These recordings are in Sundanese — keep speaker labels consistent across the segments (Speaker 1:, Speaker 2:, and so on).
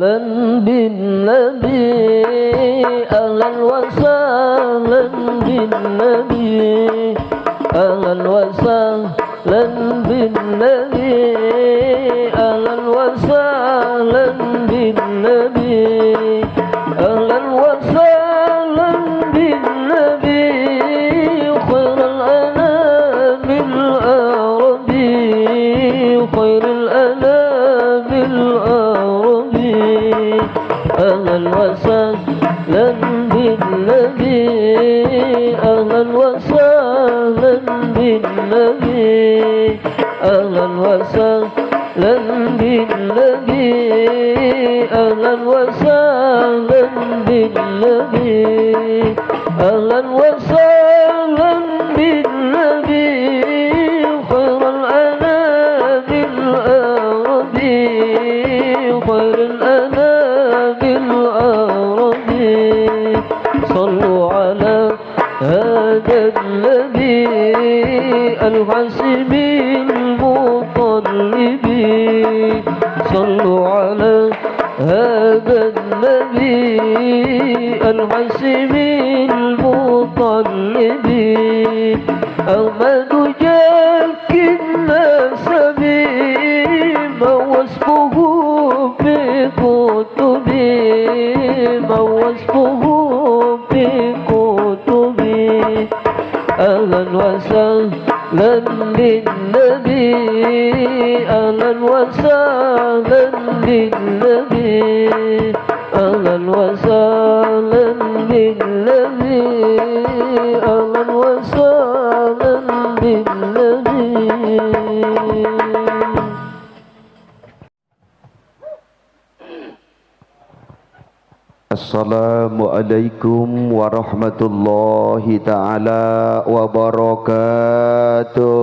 Speaker 1: Bin Nabi, ahlan wa sahlan bin Nabi, ahlan wa sahlan bin Nabi, ahlan wa sahlan bin Nabi, ahlan wa sahlan bin Nabi, khairul anamil arabi, khairul anamil arabi, ahlan wa sahlan bin Nabi, ahlan wa sahlan bin Nabi, ahlan wa sahlan bin Nabi, ahlan wa sahlan bin Nabi, ahlan wa sahlan bin Nabi, khairul anamil arabi, khairul anamil arabi, sallu ala هذا النبي الحسيب المطلب، صلوا على هذا النبي الحسيب المطلب، أحمد جاك النسب ما وصفه في كتبي، ما وصفه في كتبي، أهلا وسهلا بالنبي، أهلا وسهلا بالنبي، أهلا وسهلا بالنبي، أهلا وسهلا بالنبي.
Speaker 2: Assalamualaikum warahmatullahi ta'ala wabarakatuh.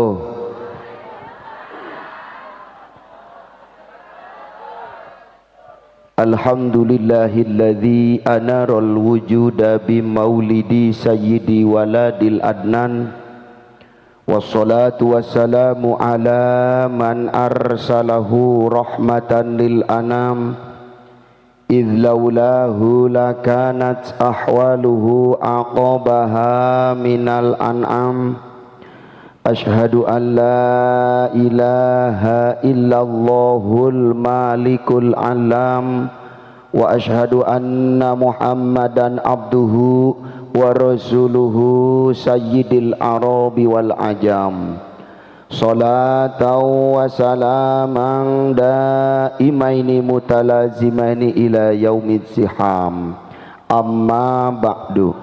Speaker 2: Alhamdulillahilladzi anaral wujuda bimaulidi sayyidi waladil adnan. Wassalatu wassalamu ala man arsalahu rahmatan lil anam. Idh laulahu lakanat ahwaluhu aqabaha minal an'am. Ashhadu an la ilaha illallahul malikul alam, wa ashhadu anna muhammadan abduhu wa rasuluhu sayyidil arabi wal ajam. Salatan wa salaman daimaini mutalazimaini ila yaumid siham. Amma ba'du.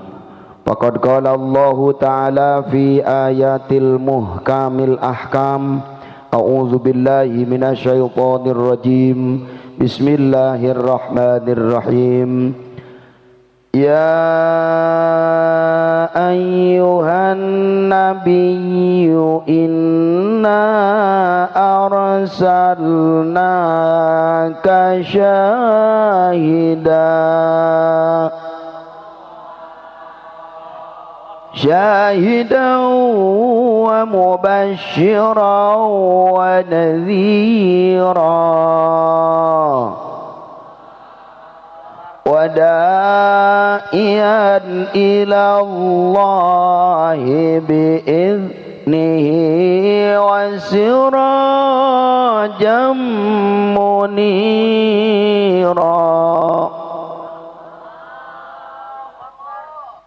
Speaker 2: Faqad qala Allahu ta'ala fi ayatil muhkamil ahkam. A'udzu billahi minasyaitonir rajim. Bismillahirrahmanirrahim. Ya ayyuhan nabiyyu inna arsalnaka syahidan wa mubasysyiran wa nadhira wa da'iyan ila Allahi bi'idnihi wa sirajan munira.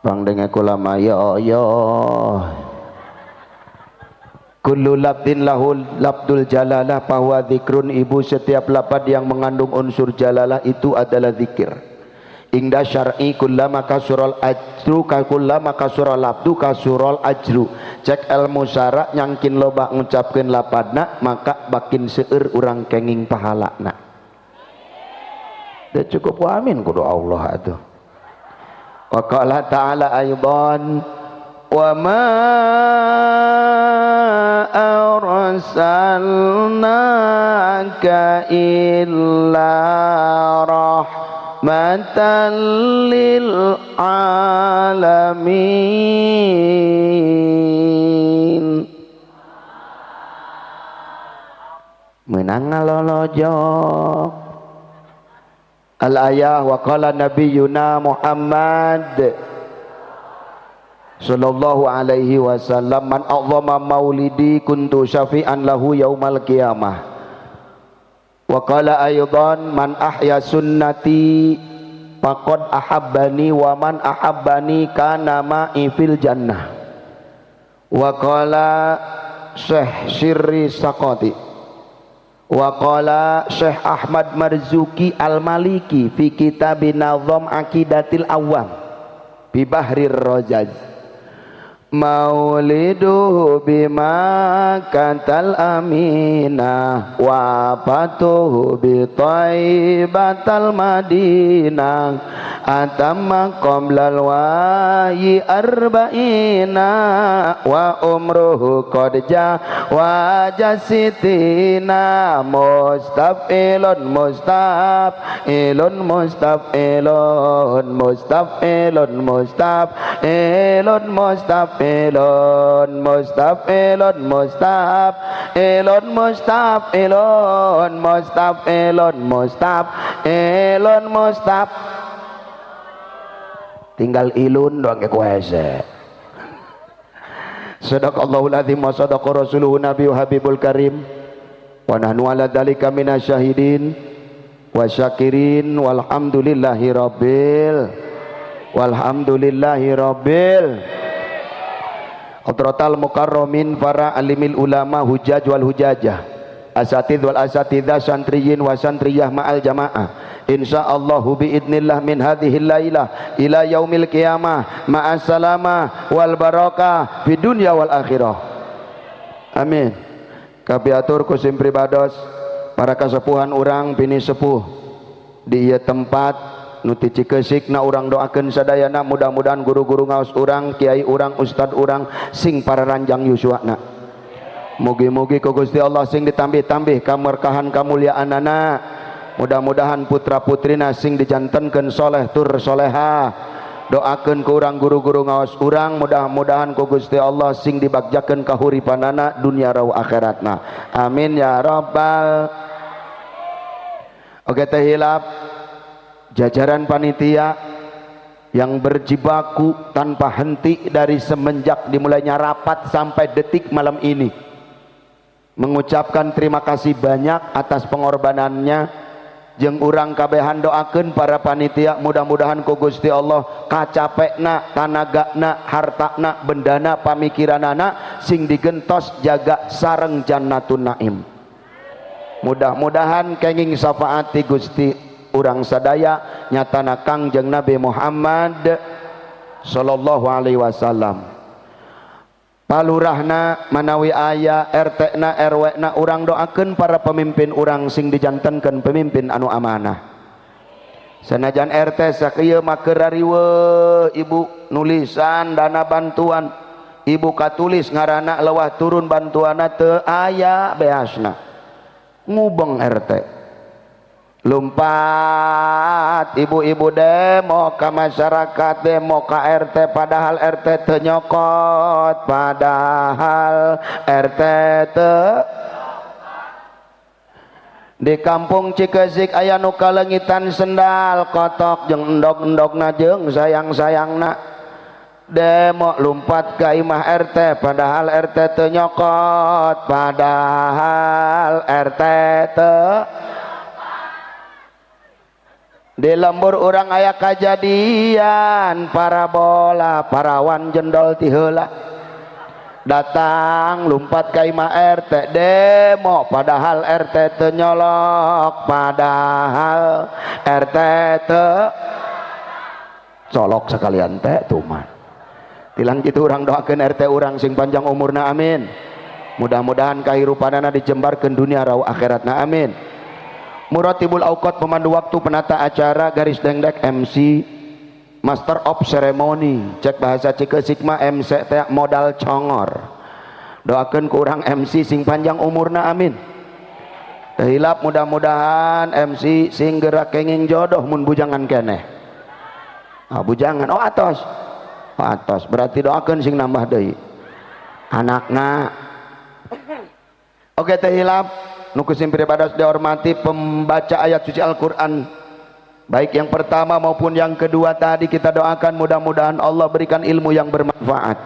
Speaker 2: Bang dengar kula ya ya. Kullu labdin lahul labdul jalalah bahwa zikrun. Ibu, setiap lapad yang mengandung unsur jalalah itu adalah zikir. Ingda syar'i kullama kasural ajru kullama kasural labdu kasural ajru. Cek ilmu syara nyangkin loba ngucapkeun lapadna maka bakin seueur urang kenging pahalana. Teu cukup amin kudu Allah atuh. Wa qala ta'ala aidan wa ma arsalnaka illa rahmatan lil alamin. Menang ngalolojok. Al-ayah wa qala nabiyuna Muhammad sallallahu alaihi wasallam man a'zama maulidi kuntu syafi'an lahu yaumal qiyamah. Wa qala aidan man ahya sunnati faqad ahabbani wa man ahabbani kana ma'i fil jannah. Wa qala Syekh Sirri Saqati wa qala Syekh Ahmad Marzuki Al-Maliki fi kitab Nazam Aqidatil Awam bi Bahrir Rajaz mauliduhu bima katal aminah wa fatuhu bi taibatal madinah atamma qoblal wahyi arba'ina wa umruhu qad wa jasitina mustafilun mustafilun mustafilun mustafilun mustafilun mustafilun mustafilun mustafilun mustafilun mustafilun mustafilun mustaf tinggal ilun doang ke kuese. Sadaqallahul azim wa sadaqa rasuluhu nabiyyu habibul karim wa nahnu ala dzalika minasyahidin wa syakirin walhamdulillahi rabbil walhamdulillahi rabbil. Hadratal mukarramin para alimil ulama hujaj wal hujajah asatidz wal asatidzah santriyin wa santriyah ma'al jamaah insyaallahu biidnillah min hadhil lailah ila yaumil qiyamah ma'as salamah wal barakah fid dunya wal akhirah. Amin. Kapiatur ku sim pribados para kasepuhan urang bini sepuh di ieu tempat nu ti Cikeusik na urang doakeun sadayana mudah-mudahan guru-guru ngaos urang kiai urang ustad urang sing pararanjang yuswana. Mugi-mugi ku Gusti Allah sing ditambih-tambih kamerkahan kamuliaanana. Mudah-mudahan putra-putrina sing dijantenkeun soleh tur soleha. Doakeun ku urang guru-guru ngaos urang mudah-mudahan ku Gusti Allah sing dibagjakeun kahuripanana dunia rau akhiratna. Amin ya rabbal. Oke teh hilap jajaran panitia yang berjibaku tanpa henti dari semenjak dimulainya rapat sampai detik malam ini mengucapkan terima kasih banyak atas pengorbanannya. Jeung urang kabehan doakeun para panitia mudah-mudahan ku Gusti Allah kacapekna, tanagana, hartana, bendana, pamikiranana sing digentos jaga sareng jannatun naim. Mudah-mudahan kenging syafaati Gusti urang sadaya nyatana Kangjeng Nabi Muhammad sallallahu alaihi wasallam. Palurahna manawi aya RT na RW na urang doakeun para pemimpin urang sing dijantenkeun pemimpin anu amanah. Sanajan RT sakieu mah keur rariweuh ibu nulisan dana bantuan ibu katulis ngaranna lewah turun bantuanna teu aya beasna ngubeng RT. Lumpat ibu-ibu demo ke masyarakat demo ke RT padahal RT teu nyokot padahal RT teu. Di kampung Cikeusik aya nu kalengitan sendal kotok jeung endog-endogna jeung sayang-sayangna demo lumpat ke imah RT padahal RT teu nyokot padahal RT teu. Di lembur urang aya kajadian parabola parawan jendol ti heula datang lumpat ka imah RT demo padahal RT teu nyolok padahal RT teu colok sekalian teh tuman. Tilang kitu urang doakeun RT urang sing panjang umurna amin. Mudah-mudahan kahirupanana dijembarkeun dunia rau akhiratna amin. Muratibul Awqat pemandu waktu penata acara garis dengdek MC Master of Ceremony cek bahasa Cikeusik mah MC teh modal congor. Doakeun ku urang MC sing panjang umurna amin. Teu hilap mudah-mudahan MC sing gerak kenging jodoh mun bujangan keneh. Ah bujangan oh atos. Oh atos berarti doakeun sing nambah deui anakna. Oke teh hilap nu ku sim pribados dihormati pembaca ayat suci Al-Qur'an Baik yang pertama maupun yang kedua tadi kita doakan mudah-mudahan Allah berikan ilmu yang bermanfaat.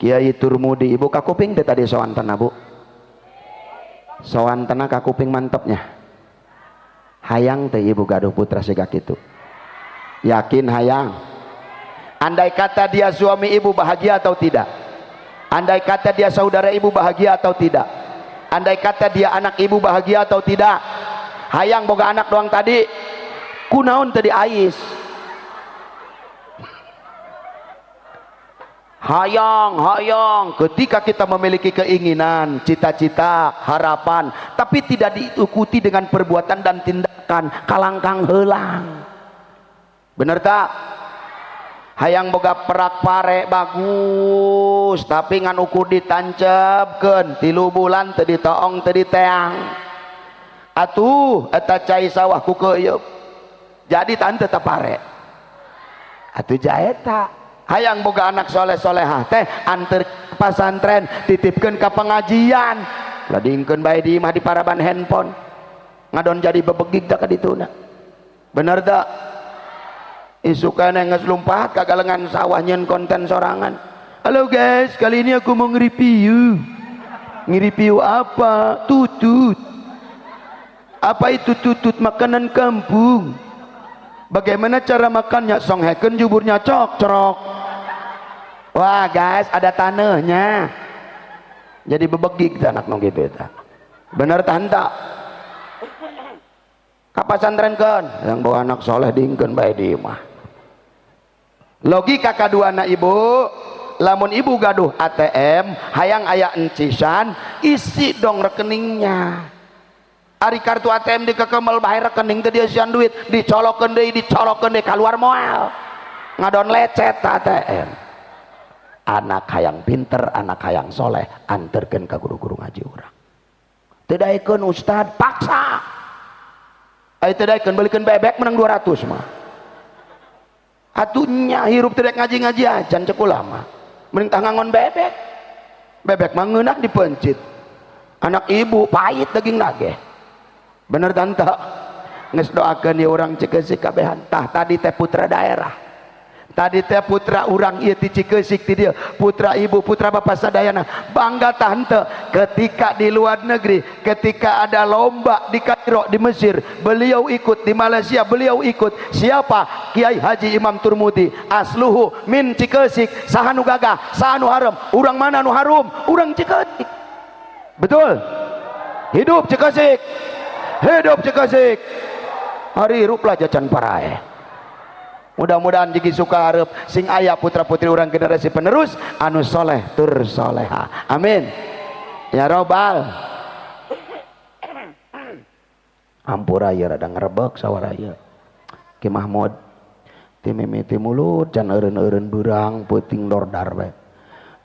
Speaker 2: Kiai Turmudi, ibu kakuping teh tadi soantena bu? Soantena kakuping mantepnya. Hayang teh ibu gaduh putra siga kitu. Yakin hayang? Andai kata dia suami ibu bahagia atau tidak? Andai kata dia saudara ibu bahagia atau tidak? Andai kata dia anak ibu bahagia atau tidak? Hayang boga anak doang tadi, kunaon tadi ais. Hayang, hayang. Ketika kita memiliki keinginan, cita-cita, harapan, tapi tidak diikuti dengan perbuatan dan tindakan, kalangkang heulang. Bener tak? Hayang boga perak pare bagus, tapi ngan ukur ditancepkeun 3 bulan teu ditoong teu diteang. Atuh eta cai sawah ku keuyeup. Jadi tante teu pare. Atuh jaeta. Hayang boga anak soleh solehah teh anter pasantren titipkeun ka pengajian ladingkeun bae di imah di paraban handphone ngadon jadi bebegig da ka dituna. Bener tak? Isukan geus lumpat ka galengan sawah nyeun konten sorangan. Halo guys, kali ini aku mau nge-review. Nge-review apa? Tutut. Apa itu tutut? Makanan kampung. Bagaimana cara makannya? Songhekeun juburnya cok cerok. Wah guys, ada tanahnya. Jadi bebegig anak nu kitu eta. Bener tanta? Ka pasantrenkeun, yang bawa anak soleh dingkeun bae di imah. Logika kaduana ibu, lamun ibu gaduh ATM, hayang aya encisan, isi dong rekeningnya. Ari kartu ATM dikekemel bae rekening teh dieusian duit, dicolokeun deui kaluar moal. Ngadon lecet ATM. Anak hayang pinter, anak hayang soleh, anterkeun ka guru-guru ngaji urang. Teu daekeun ustad, paksa. Ai teu daekeun belikeun bebek menang 200 mah. Atuh nya hirup teu daek ngaji-ngaji acan cek ulama. Mending tah ngangon bebek. Bebek mah ngeunah dipencit. Anak ibu pahit daging nage. Bener tante? Geus doakeun ieu urang Cikeusik kabehan. Tah tadi teh putra daerah. Tadi teh putra urang ieu ti Cikeusik ti dieu, putra ibu, putra bapak sadayana. Bangga tante ketika di luar negeri, ketika ada lomba di Kairo di Mesir, beliau ikut, di Malaysia beliau ikut. Siapa? Kiai Haji Imam Turmudi, asluhu min Cikeusik. Saha nu gagah, saha nu harum, urang mana nu harum? Urang Cikeusik. Betul? Hidup Cikeusik. Hidup Cikeusik. Hari hirup lah jajan parae. Mudah-mudahan jigi suka hareup sing aya putra-putri urang generasi penerus anu soleh tur soleha. Amin. Ya robbal. Ampura ieu rada ngrebek sawara ieu. Ki Mahmud ti mimiti mulut can eureun-eureun beurang peuting dordar bae.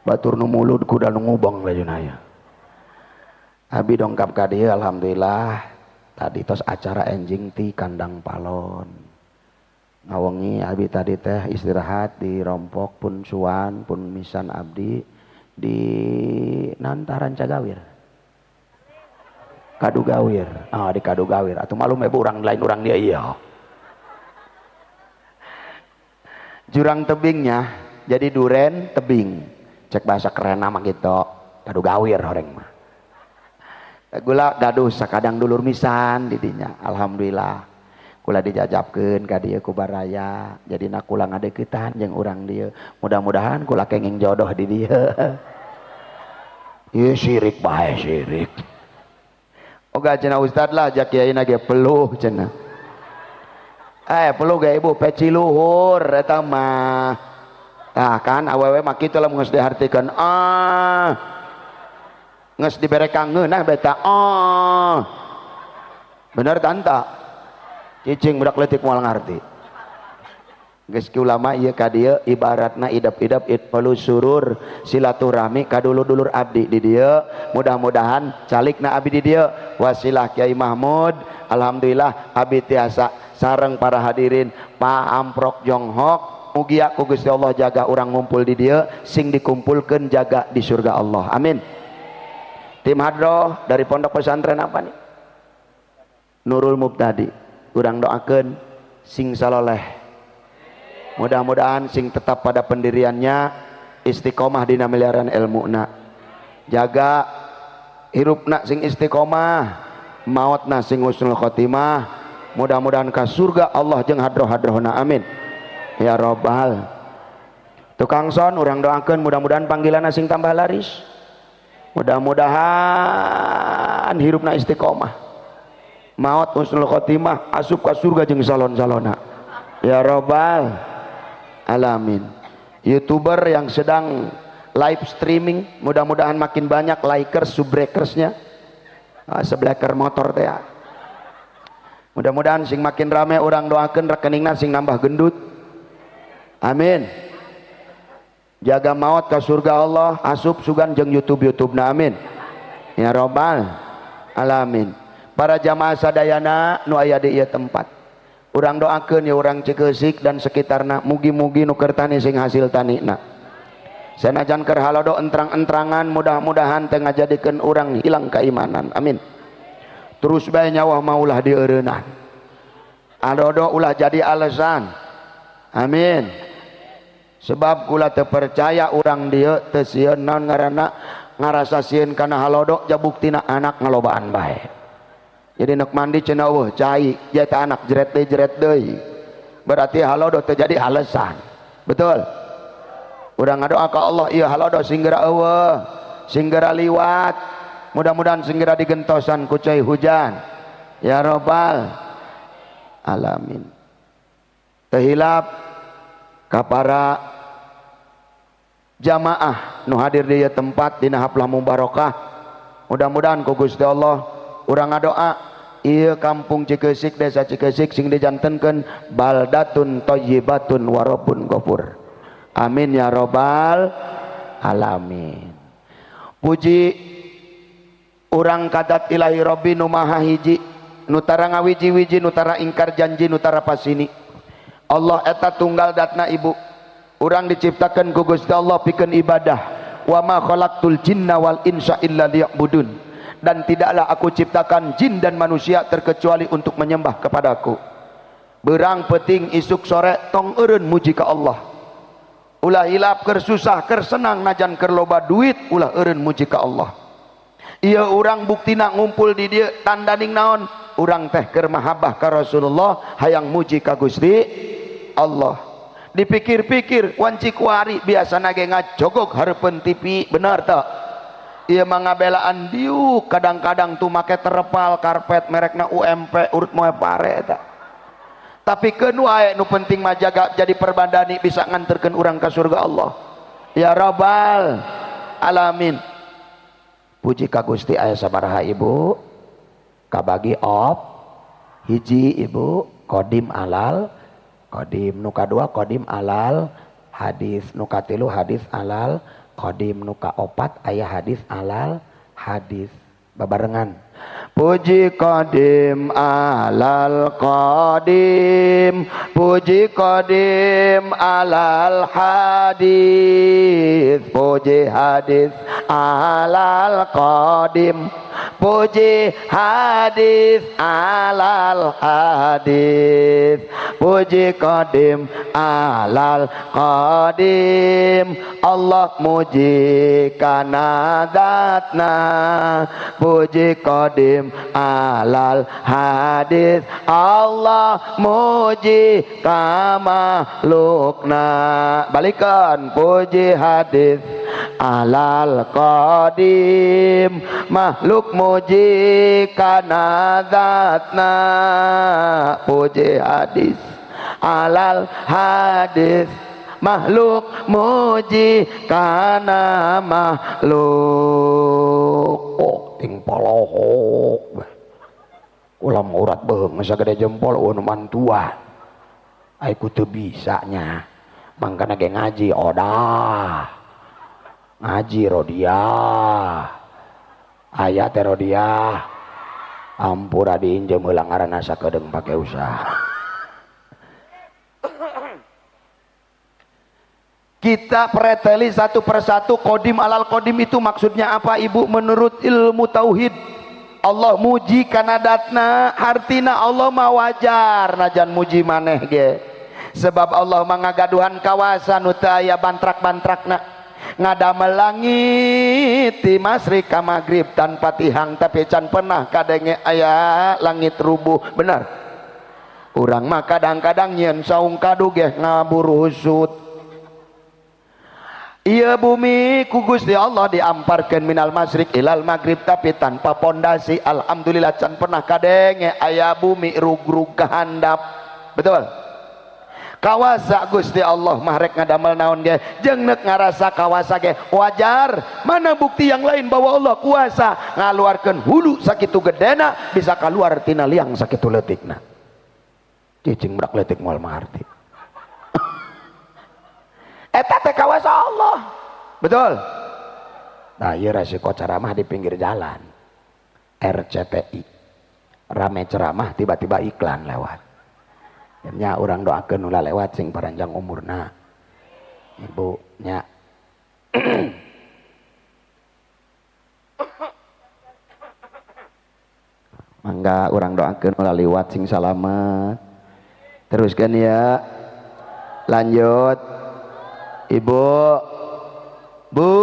Speaker 2: Batur nu mulut kuda nu ngubeng lajuna aya. Abi dongkap ka dieu alhamdulillah. Tadi tos acara enjing ti kandang palon. Ngawengi abi tadi teh istirahat di rompok pun suan pun misan abdi di Nantaran Cagawir. Kadugawir. Ah di Kadugawir. Atuh malum ibu urang lain urang dia iya. Jurang tebingnya jadi duren tebing. Cek bahasa keren nama gitu. Kadugawir horeng mah. Gula gaduh sakadang dulur misan didinya. Alhamdulillah. Kula dijajabkeun ka dieu ku baraya, jadina kula ngadeukeutan jeung urang dieu. Mudah-mudahan kula kenging jodoh di dieu. Ieu sirik bae sirik. Oga cenah ustad lah jak kiai na ge peluh cenah. Peluh ge ibu peci luhur eta mah. Tah kan awewe mah kitu lamun geus dihartikeun. Ah. Geus dibere kangeunah beta. Ah. Bener tanta? Cicing budak leutik moal ngarti. Geus ki ulama ieu ka dieu ibaratna idap-idap itfalu surur silaturahmi ka dulur-dulur abdi di dieu. Mudah-mudahan calikna abdi di dieu wasilah Kiai Mahmud. Alhamdulillah abdi tiasa sareng para hadirin Pak Amprok Jonghok. Mugia ku Gusti Allah jaga urang ngumpul di dieu sing dikumpulkeun jaga di surga Allah. Amin. Tim hadroh dari pondok pesantren apa nih? Nurul Mubtadi. Urang doakeun sing saloleh, mudah-mudahan sing tetap pada pendiriannya, istiqomah dina miliaran ilmuna, jaga hirupna sing istiqomah, mautna sing husnul khotimah, mudah-mudahan ka surga Allah jeung hadroh-hadrohna, amin ya robbal. Tukang son urang doakeun mudah-mudahan panggilanna sing tambah laris, mudah-mudahan hirupna istiqomah, maut husnul khotimah, asup ka surga jeung salon-salona ya robbal alamin. YouTuber yang sedang live streaming, mudah-mudahan makin banyak likers, subbreakersnya, sebleker motor teh. Mudah-mudahan sing makin rame, orang doakan rekeningna sing nambah gendut, amin. Jaga maut ke surga Allah, asup sugan jeung YouTube YouTube na, amin ya robbal alamin. Para jamaah sadayana nu aya di ieu tempat, urang doakeun ya urang Cikeusik dan sekitarna, mugi-mugi nu keur tani sing hasil tanina, sanajan keur halodo entrang-entrangan, mudah-mudahan teu ngajadikeun urang hilang keimanan, amin. Terus bae nyawa maulah dieureunah, alodo ulah jadi alasan, amin. Sebab kula teu percaya urang dieu teu sieun naon ngaranna ngarasa sieun kana halodo, jabuktina anak ngalobaan bae. Jadi nek mandi cenah eueuh cai, ya eta anak jeret deui jeret deui. Berarti halodo teu jadi alasan. Betul? Urang ngadoa ka Allah ieu halodo sing geura eueuh, sing geura liwat. Mudah-mudahan sing geura digentosan ku cai hujan. Ya robbal alamin. Teu hilap ka para jamaah nu hadir di ieu tempat dina haflah mubarakah, mudah-mudahan ku Gusti Allah urang ngadoa ieu kampung Cikeusik, desa Cikeusik sing dijantenkeun baldatun thayyibatun wa rabbun ghafur, amin ya robbal alamin. Puji urang kadat ilahi robbi nu maha hiji, nu tara ngawiji-wiji, nu tara ingkar janji, nu tara pasini. Allah eta tunggal datna ibu. Urang diciptakan ku Gusti Allah pikeun ibadah. Wa ma khalaqtul jinna wal insa illa liya'budun. Dan tidaklah aku ciptakan jin dan manusia terkecuali untuk menyembah kepadaku. Berang peting isuk sore tong eureun muji ka Allah. Ulah hilap keur susah keur senang najan keur loba duit ulah eureun muji ka Allah. Ieu urang buktina ngumpul di dieu tandaning naon? Urang teh keur mahabbah ka Rasulullah, hayang muji ka Gusti Allah. Dipikir-pikir wanci kuari biasana ge ngajogog hareupeun TV, bener teu? Ieu mah ngabelaan diuk, kadang-kadang tuh make terpal karpet merekna UMP urut moe pare eta. Tapi keun wae nu penting mah jaga jadi perbandani bisa nganterkeun urang ka surga Allah. Ya robbal alamin. Puji ka Gusti aya sabaraha ibu? Kabagi op hiji ibu kodim alal kodim, nu kadua kodim alal hadis, nu katilu hadis alal kodim, nu kaopat aya hadis alal hadis babarengan. Puji kodim alal kodim, puji kodim alal hadis, puji hadis alal kodim, puji hadis alal hadis, puji kodim alal kodim. Allah muji kana zatna, puji kodim alal hadis, Allah muji ka makhlukna. Balikan, puji hadis alal kodim, makhluk muji kana zatna, puji hadis alal hadis, makhluk muji kana makhluk. Oh ting polohok kula urat beheung sagede jempol eueun mantua ai ku teu bisa nya, mangkana ge ngaji odah, ngaji rodiah, aya teh rodiah, ampura diinjem heula ngaranna sakedeung pake usaha. Kita preteli satu persatu kodim alal kodim itu maksudnya apa ibu? Menurut ilmu tauhid, Allah muji kana datna, hartina Allah mah wajar najan muji maneh ge. Sebab Allah mah ngagaduhan kawasa nu teu aya bantrak-bantrakna. Ngadamel langit ti masrik ka magrib tanpa tihang tapi can pernah kadenge aya langit rubuh. Benar? Urang mah kadang-kadang nyieun saung kadu ge ngaburusut. Iya bumi ku Gusti Allah diamparkeun minal masyriq ilal maghrib tapi tanpa pondasi. Alhamdulillah can pernah kadenge aya bumi rug-rug ka handap. Betul? Kawasa Gusti Allah mah rek ngadamel naon ge jeung neuk ngarasa kawasa ge wajar. Mana bukti yang lain bahwa Allah kuasa ngaluarkeun hulu sakitu gedena bisa kaluar tina liang sakitu leutikna. Cicing budak leutik moal maharti. Eta teh kawasa Allah. Betul? Nah, ieu resiko ceramah di pinggir jalan. RCTI. Rame ceramah tiba-tiba iklan lewat. Nya urang doakeun ulah lewat sing paranjang umurna. Ibu nya. Mangga urang doakeun ulah lewat sing salamet. Teruskan ya. Lanjut. Ibu, bu,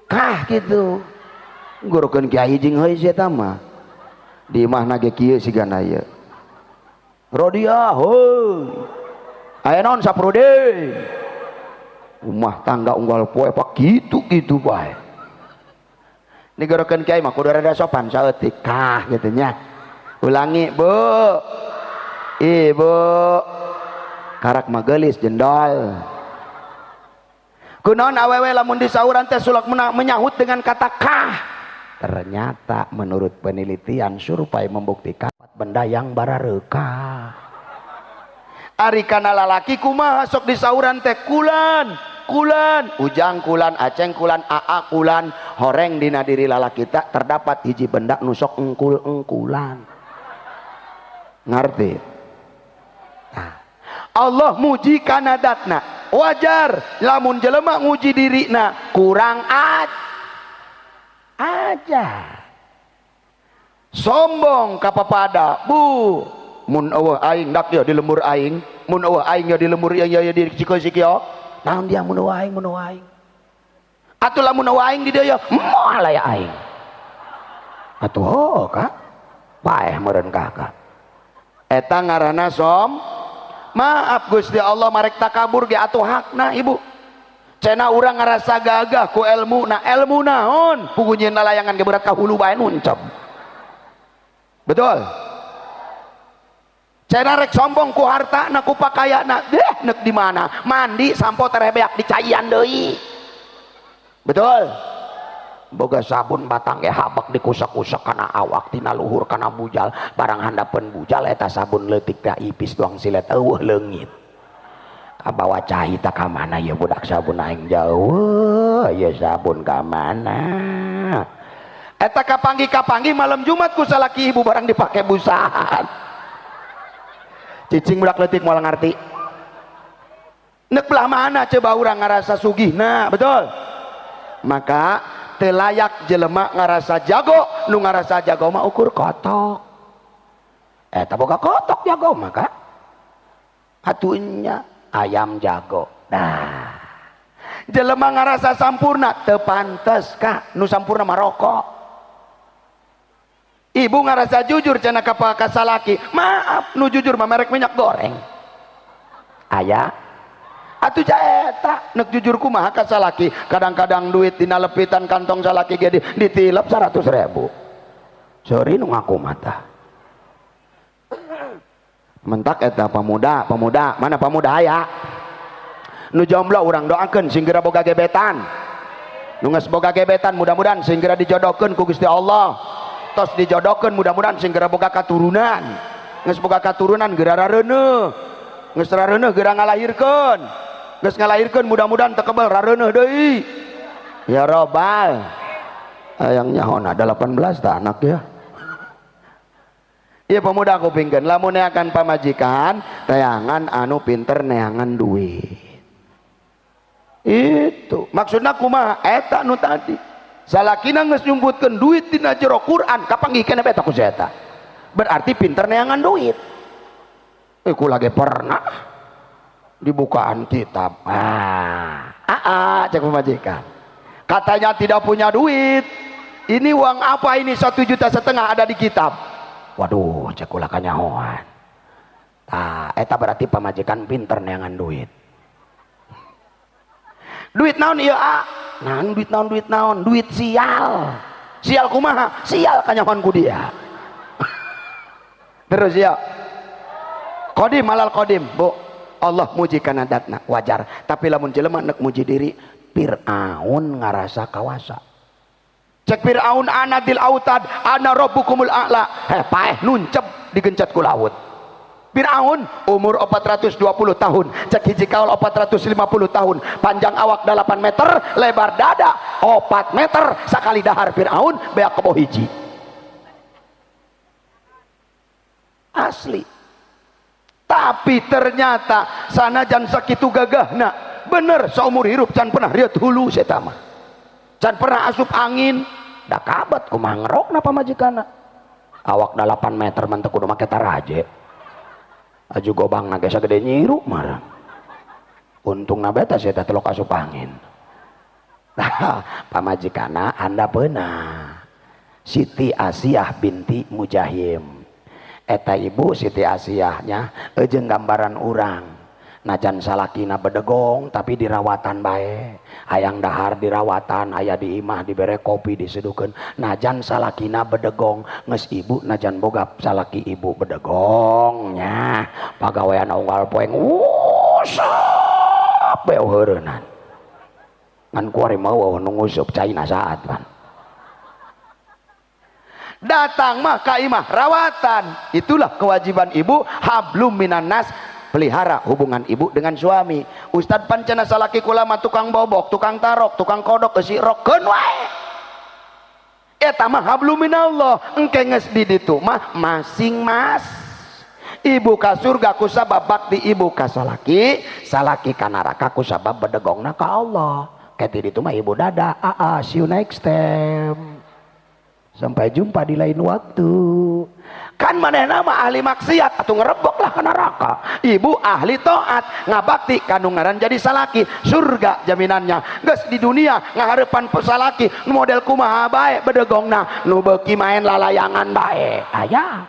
Speaker 2: kah gitu, ngurukeun kiai jeung heuy sia mah, di imahna ge kieu sigana ieu. Rodia, heuy, aya naon saprode, rumah tangga unggal poe pak gitu bae. Nigorokeun kiai mah kudu rada sopan saeutik, kah gitu nya. Ulangi bu, ibu. Karak magelis jendol. Kunaon awewe lamun disauran teh sulak menyahut dengan kata kah. Ternyata menurut penelitian survei membuktikan benda yang barareuka. Ari kana lalaki kumaha sok disauran teh kulan, kulan, ujang kulan, aceng kulan, aa kulan, horeng dina diri lalaki tak terdapat hiji benda nu sok engkul-engkulan. Ngarti? Nah. Allah muji kana datna. Wajar lamun jelema nguji dirina kurang aja. Sombong ka papada, bu, mun eueuh aing dak ya di lembur aing, mun eueuh aing ya di lembur ieu ya di Cikosikio. Naon dia mun eueuh aing, mun eueuh aing. Atuh lamun eueuh aing di dieu ya moal aya aing. Atuh heuh ka. Paeh meureun kakak. Eta ngaranna som. Maaf Gusti Allah marek takabur ge atuh hakna ibu. Cenah urang ngarasa gagah ku ilmu na, ilmu naon? Pugu nyieun layangan ge berat ka hulu bae nuncep. Betul? Cenah rek sombong ku hartana ku pakayana, deh nek di mana? Mandi sampo terebeak dicaian deui. Betul? Boga sabun batang ge habak dikusak-kusak kana awak tina luhur kana bujal barang handapeun bujal eta sabun leutik teh ipis doang silet eueuh leungit kabawa cai ta ka mana ieu budak sabun aing jauh ieu sabun ka mana eta kapanggih-kapanggih malam Jumat ku salaki ibu barang dipake busahan cicing budak leutik moal ngarti nek belah mana coba urang ngarasa sugihna betul maka telayak jelema ngarasa jago nu ngarasa jago mah ukur kotok eta boga kotok jago mah ka atunya ayam jago. Nah jelema ngarasa sampurna teu pantes ka nu sampurna mah rokok. Ibu ngarasa jujur cenah ka salaki, maaf nu jujur mah merek minyak goreng aya atuh eta nek jujur kumaha ka salaki kadang-kadang duit dina lepitan kantong salaki ge ditilep 100.000 sorry nu ngaku mata mentak eta pemuda pemuda mana pemuda aya nu jomblo urang doakeun sing geura boga gebetan nu geus boga gebetan mudah-mudahan sing geura dijodohkeun ku Gusti Allah tos dijodohkeun mudah-mudahan sing geura boga katurunan geus boga katurunan geura rareuneuh geus rareuneuh geura ngalahirkeun geus ngalahirkeun mudah-mudahan teu kebel rareuneuh deui ya robbal hayang nyaho ada 18 tah anak ya. Iya pemuda aku pingkeun lamun neangan pamajikan tayangan anu pinter neangan duit itu maksudna kumaha eta nu tadi Salakina geus nyumputkeun duit dina jero Quran, kapanggih keneh beta ku si eta. Berarti pinter neangan duit. Kula ge pernah dibukaan kitab. Ah, ah, cek pemajikan. Katanya tidak punya duit. Ini uang apa ini 1,5 juta ada di kitab. Waduh, cek kula kanyahoan. Tah, eta berarti pamajikan pinter neangan duit. Duit naon ieu, ah? Naon duit naon duit naon? Duit sial. Sial kumaha? Sial kanyahoan ku dia. Terus ya. Qadim alal qadim, Bu. Allah muji kana datna, wajar. Tapi lamun jelema nek muji diri, Fir'aun ngarasa kawasa. Cek Fir'aun ana dzil autad, ana rabbukumul a'la. Heh, paeh nuncep digencet ku laut. Fir'aun umur 420 tahun, cek hiji kaul 450 tahun, panjang awak 8 meter, lebar dada 4 meter, sakali dahar Fir'aun beak kebo hiji. Asli. Tapi ternyata sanajan sakitu gagahna, bener saumur hirup can pernah riet hulu eta mah. Can pernah asup angin, da kabat kumaha ngerokna pamajikanna. Awak 8 meter mah teu kudu make taraje. Aju gobang na ge sagede nyiru marang. Untungna beta sia teh telok asup angin. Nah, pamajikanna handapeuna Siti Asiah binti Mujahim. Eta ibu Siti Asiahnya jeung gambaran urang. Najan salakina bedegong tapi dirawatan bae, hayang dahar dirawatan, aya di imah dibere kopi diseduhkeun. Najan salakina bedegong geus ibu najan boga salaki ibu bedegong nya pagawean unggal poe ngusap bae heureunnan. Ngan kuari mah nu ngusup caina saat pan. Datang mah ka imah rawatan. Itulah kewajiban ibu, hablum minan nas, pelihara hubungan ibu dengan suami. Ustad pancena salaki kula mah tukang bobok, tukang tarok, tukang kodok, eusi rok keun wae. Eta mah hablum minallah, engke geus di ditu mah masing-mas. Ibu ka surga ku sabab bakti ibu ka salaki, salaki ka neraka ku sabab bedegongna ka Allah. Ke di ditu mah ibu dadah, aa, see you next time. Sampai jumpa di lain waktu. Kan manehna mah ahli maksiat atau ngerebok lah ke neraka. Ibu ahli taat, ngabakti kanu ngaran jadi salaki, surga jaminannya. Geus di dunia ngahareupan salaki model kumaha bae bedegongna, nu beuki main lalayangan bae. Aya.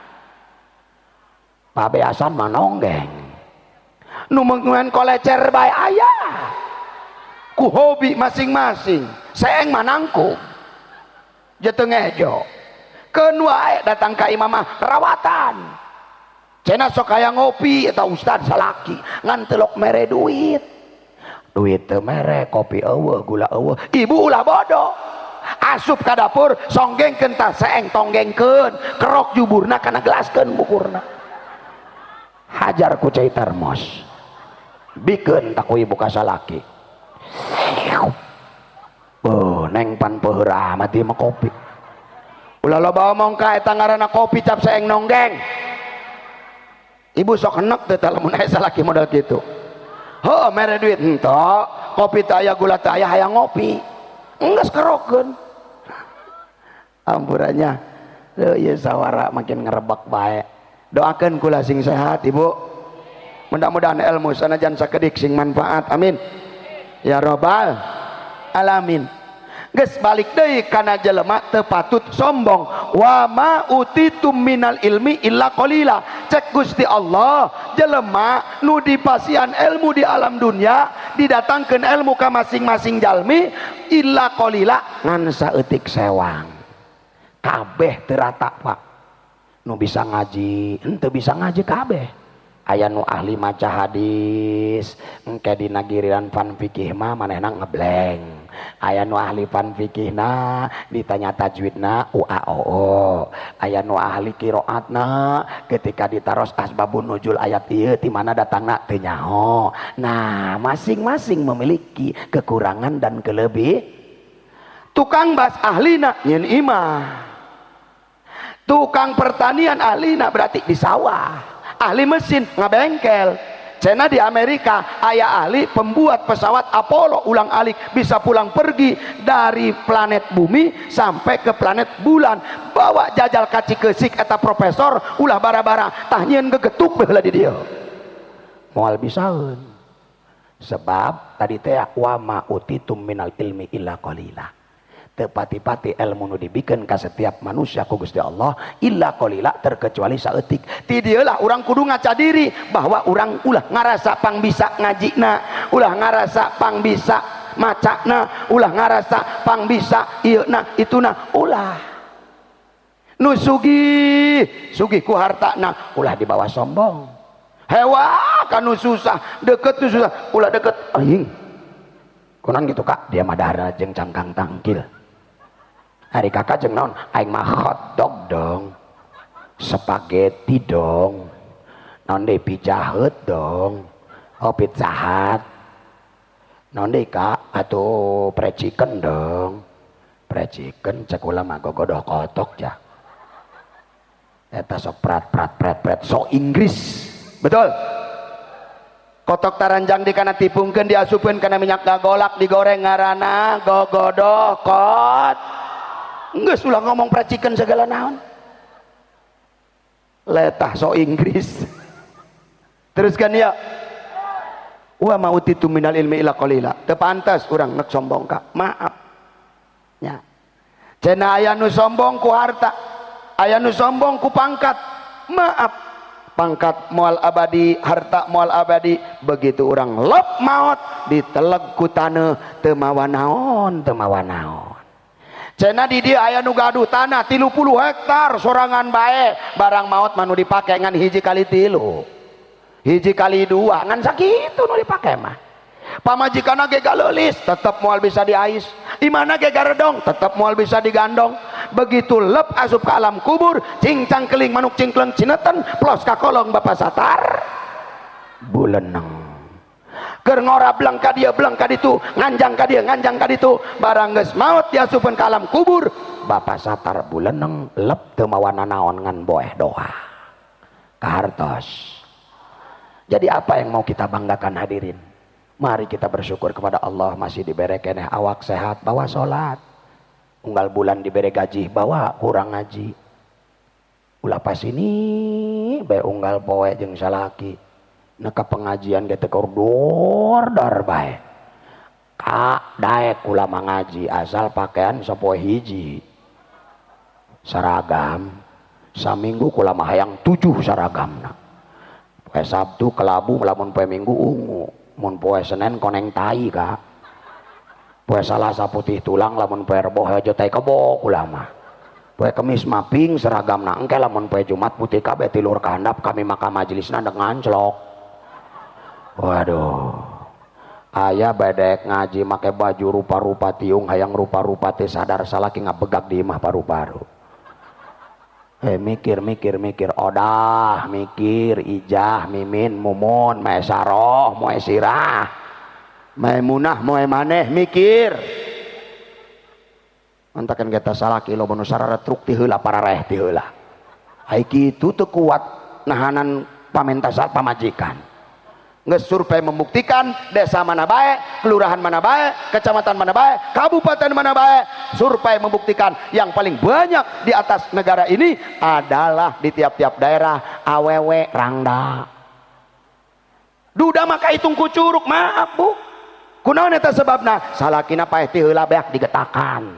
Speaker 2: Pabeasan mah nonggeng. Nu main kolecer bae aya. Ku hobi masing-masing. Seeng mah nangkung. Jeteu ngejo. Keun wae datang ka imamah rawatan. Cenah sok hayang ngopi eta ustad salaki ngan telok mere duit. Duit teu mere, kopi eueuh, gula eueuh. Ibu ulah bodoh. Asup ka dapur songgengkeun tah seeng tonggengkeun, kerok juburna kana gelaskeun bukurna. Hajar ku cai termos. Bikeun tak ku ibu ka salaki. Oh, neng pan peuheur amat ieu mah kopi. Ulah loba omong ka eta ngaranna kopi cap seeng nonggeng. Ibu sok enek teh lamun aya salaki model kitu. Heuh mere duit henteu, kopi teh aya gula teh aya hayang ngopi. Enggeus kerokeun. Ampurannya. Leuh ieu sawara makin ngerebek bae. Doakeun kula sing sehat ibu. Mudah-mudahan ilmu sanajan sakedik sing manfaat. Amin. Ya robbal alamin. Geus balik deui kana jelema teu patut sombong. Wa ma utitum minal ilmi illa qalila. Cek Gusti Allah, jelema nu dipasihan ilmu di alam dunia, didatangkeun ilmu ka masing-masing jalmi illa qalila ngan saeutik sewang. Kabeh teu rata, Pak. Nu bisa ngaji, henteu bisa ngaji kabeh. Aya nu ahli maca hadis, engke dina giliran fan fikih mah manehna ngebleng. Aya nu ahli fan fikihna ditanya tajwidna uaoo. Aya nu ahli qiraatna ketika ditaros asbabun nuzul ayat ieu ti mana datangna teu nyaho. Nah, masing-masing memiliki kekurangan dan kelebih. Tukang bas ahlina nyeun imah. Tukang pertanian ahlina berarti di sawah. Ahli mesin ngabengkel. Cenah di Amerika aya ahli pembuat pesawat Apollo ulang alik bisa pulang pergi dari planet bumi sampai ke planet bulan. Bawa jajal ka Cikeusik eta profesor ulah bara-bara tah nyieun gegetuk baheula di dieu. Moal bisaeun. Sebab tadi teh wa ma utitum minal ilmi illa qalila. Teu pati-pati ilmu nu dibikeun ka setiap manusia ku Gusti Allah illa qalila terkecuali saeutik. Ti dieu lah urang kudu ngaca diri bahwa urang ulah ngarasa pang bisa ngajina, ulah ngarasa pang bisa macana, ulah ngarasa pang bisa ieu na ituna, ulah. Nu sugih, sugih ku hartana, ulah dibawa sombong. Hewa kanu susah, deket nu susah, ulah deket aing. Kunaon gitu Kak, dia mah dahar jeung cangkang tangkil. Hari kakak jeung naon? Aing mah hotdog dong, spaghetti dong, naon deui Pizza Hut dong, oh Pizza Hut, naon deui Kak? Atuh fried chicken dong, fried chicken cek ulah mah gogodoh kotok ja. Eta sok prat prat prat prat sok Inggris, betul? Kotok taranjang di kana tipungkeun diasupkeun kana minyak gagolak digoreng ngaranna gogodoh kot. Geus ulah ngomong fried chicken segala naon. Letah so Inggris. Teruskan ya. Wa ma utitu minal ilmi illa qalila. Teu pantes urang nek sombong ka. Maaf. Nya. Cenah aya nu sombong ku harta, aya nu sombong ku pangkat. Maaf. Pangkat moal abadi, harta moal abadi. Begitu urang lep maot diteleg ku taneuh teu mawa naon, teu mawa naon. Cenah di dieu aya nu gaduh tanah 30 hektar sorangan bae, barang maot mah nu dipake ngan 1 kali 3, 1 kali 2, ngan sakitu nu dipake mah. Pamajikanna ge galeulis tetep moal bisa diais, imana ge garedong tetep moal bisa digandong. Begitu lep asup ke alam kubur, cingcang keling manuk cingkleng cineten plos ka kolong Bapak Satar buleneng. Keur ngora bleng ka dieu bleng ka ditu, nganjang ka dieu nganjang ka ditu, barang geus maot diasupkeun ka alam kubur, Bapak Satar buleneng lep teu mawa nanaon ngan boeh doa kahartos. Jadi apa yang mau kita banggakan hadirin? Mari kita bersyukur kepada Allah masih dibere keneh awak sehat, bawa salat. Unggal bulan dibere gaji, bawa kurang ngaji. Ulah pas ini bae unggal poe jeung salaki. Neka pengajian ge teu dor dor bae. Ka daek kula mangaji asal pakaian sapoe hiji. Seragam saminggu kula mah hayang 7 seragamna. Poe Sabtu kelabu lamun poe Minggu ungu, mun poe Senin koneng tai Kak. Poe Salasa putih tulang lamun poe Rebo hejo tai kebo kula mah. Poe Kemis mah pink seragamna, engke lamun poe Jumat putih kabeh tilur ka handap kami maka majelisna ndek nganclok. Waduh, ayah bedek ngaji make baju rupa-rupa tiung hayang rupa-rupa teh sadar salaki ngabegak di imah paru-paru. Mikir mikir mikir odah mikir ijah mimin mumun mae saroh moe sirah maimunah moe maneh mikir. Antakan kita salaki loba nu sararetruk ti heula parareh ti heula. Ai kitu teu kuat nahanan pamentasan pamajikan. Geus survei membuktikan desa mana bae, kelurahan mana bae, kecamatan mana bae, kabupaten mana bae, survei membuktikan yang paling banyak di atas negara ini adalah di tiap-tiap daerah awewe rangda. Duda maka hitung ku curug, maaf Bu. Kunaon eta sebabna? Salakina paeh ti heula beak digetakan.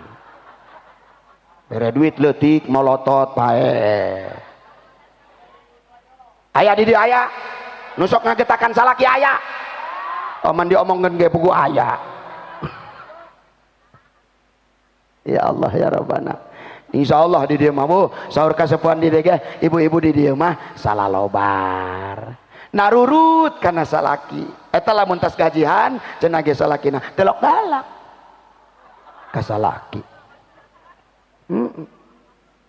Speaker 2: Bere duit leutik molotot paeh. Aya di dieu aya. Nusok ngagetakan salaki aya. Oman diomongkeun ge pugu aya. Ya Allah ya Rabbana. Insyaallah di dieu mah Bu, saur kasepuhan di dieu ge, ibu-ibu di dieu mah salalobar. Narurut kana salaki. Eta lamun tas gajihan cenah ge salakina telok galak ka salaki. Heeh.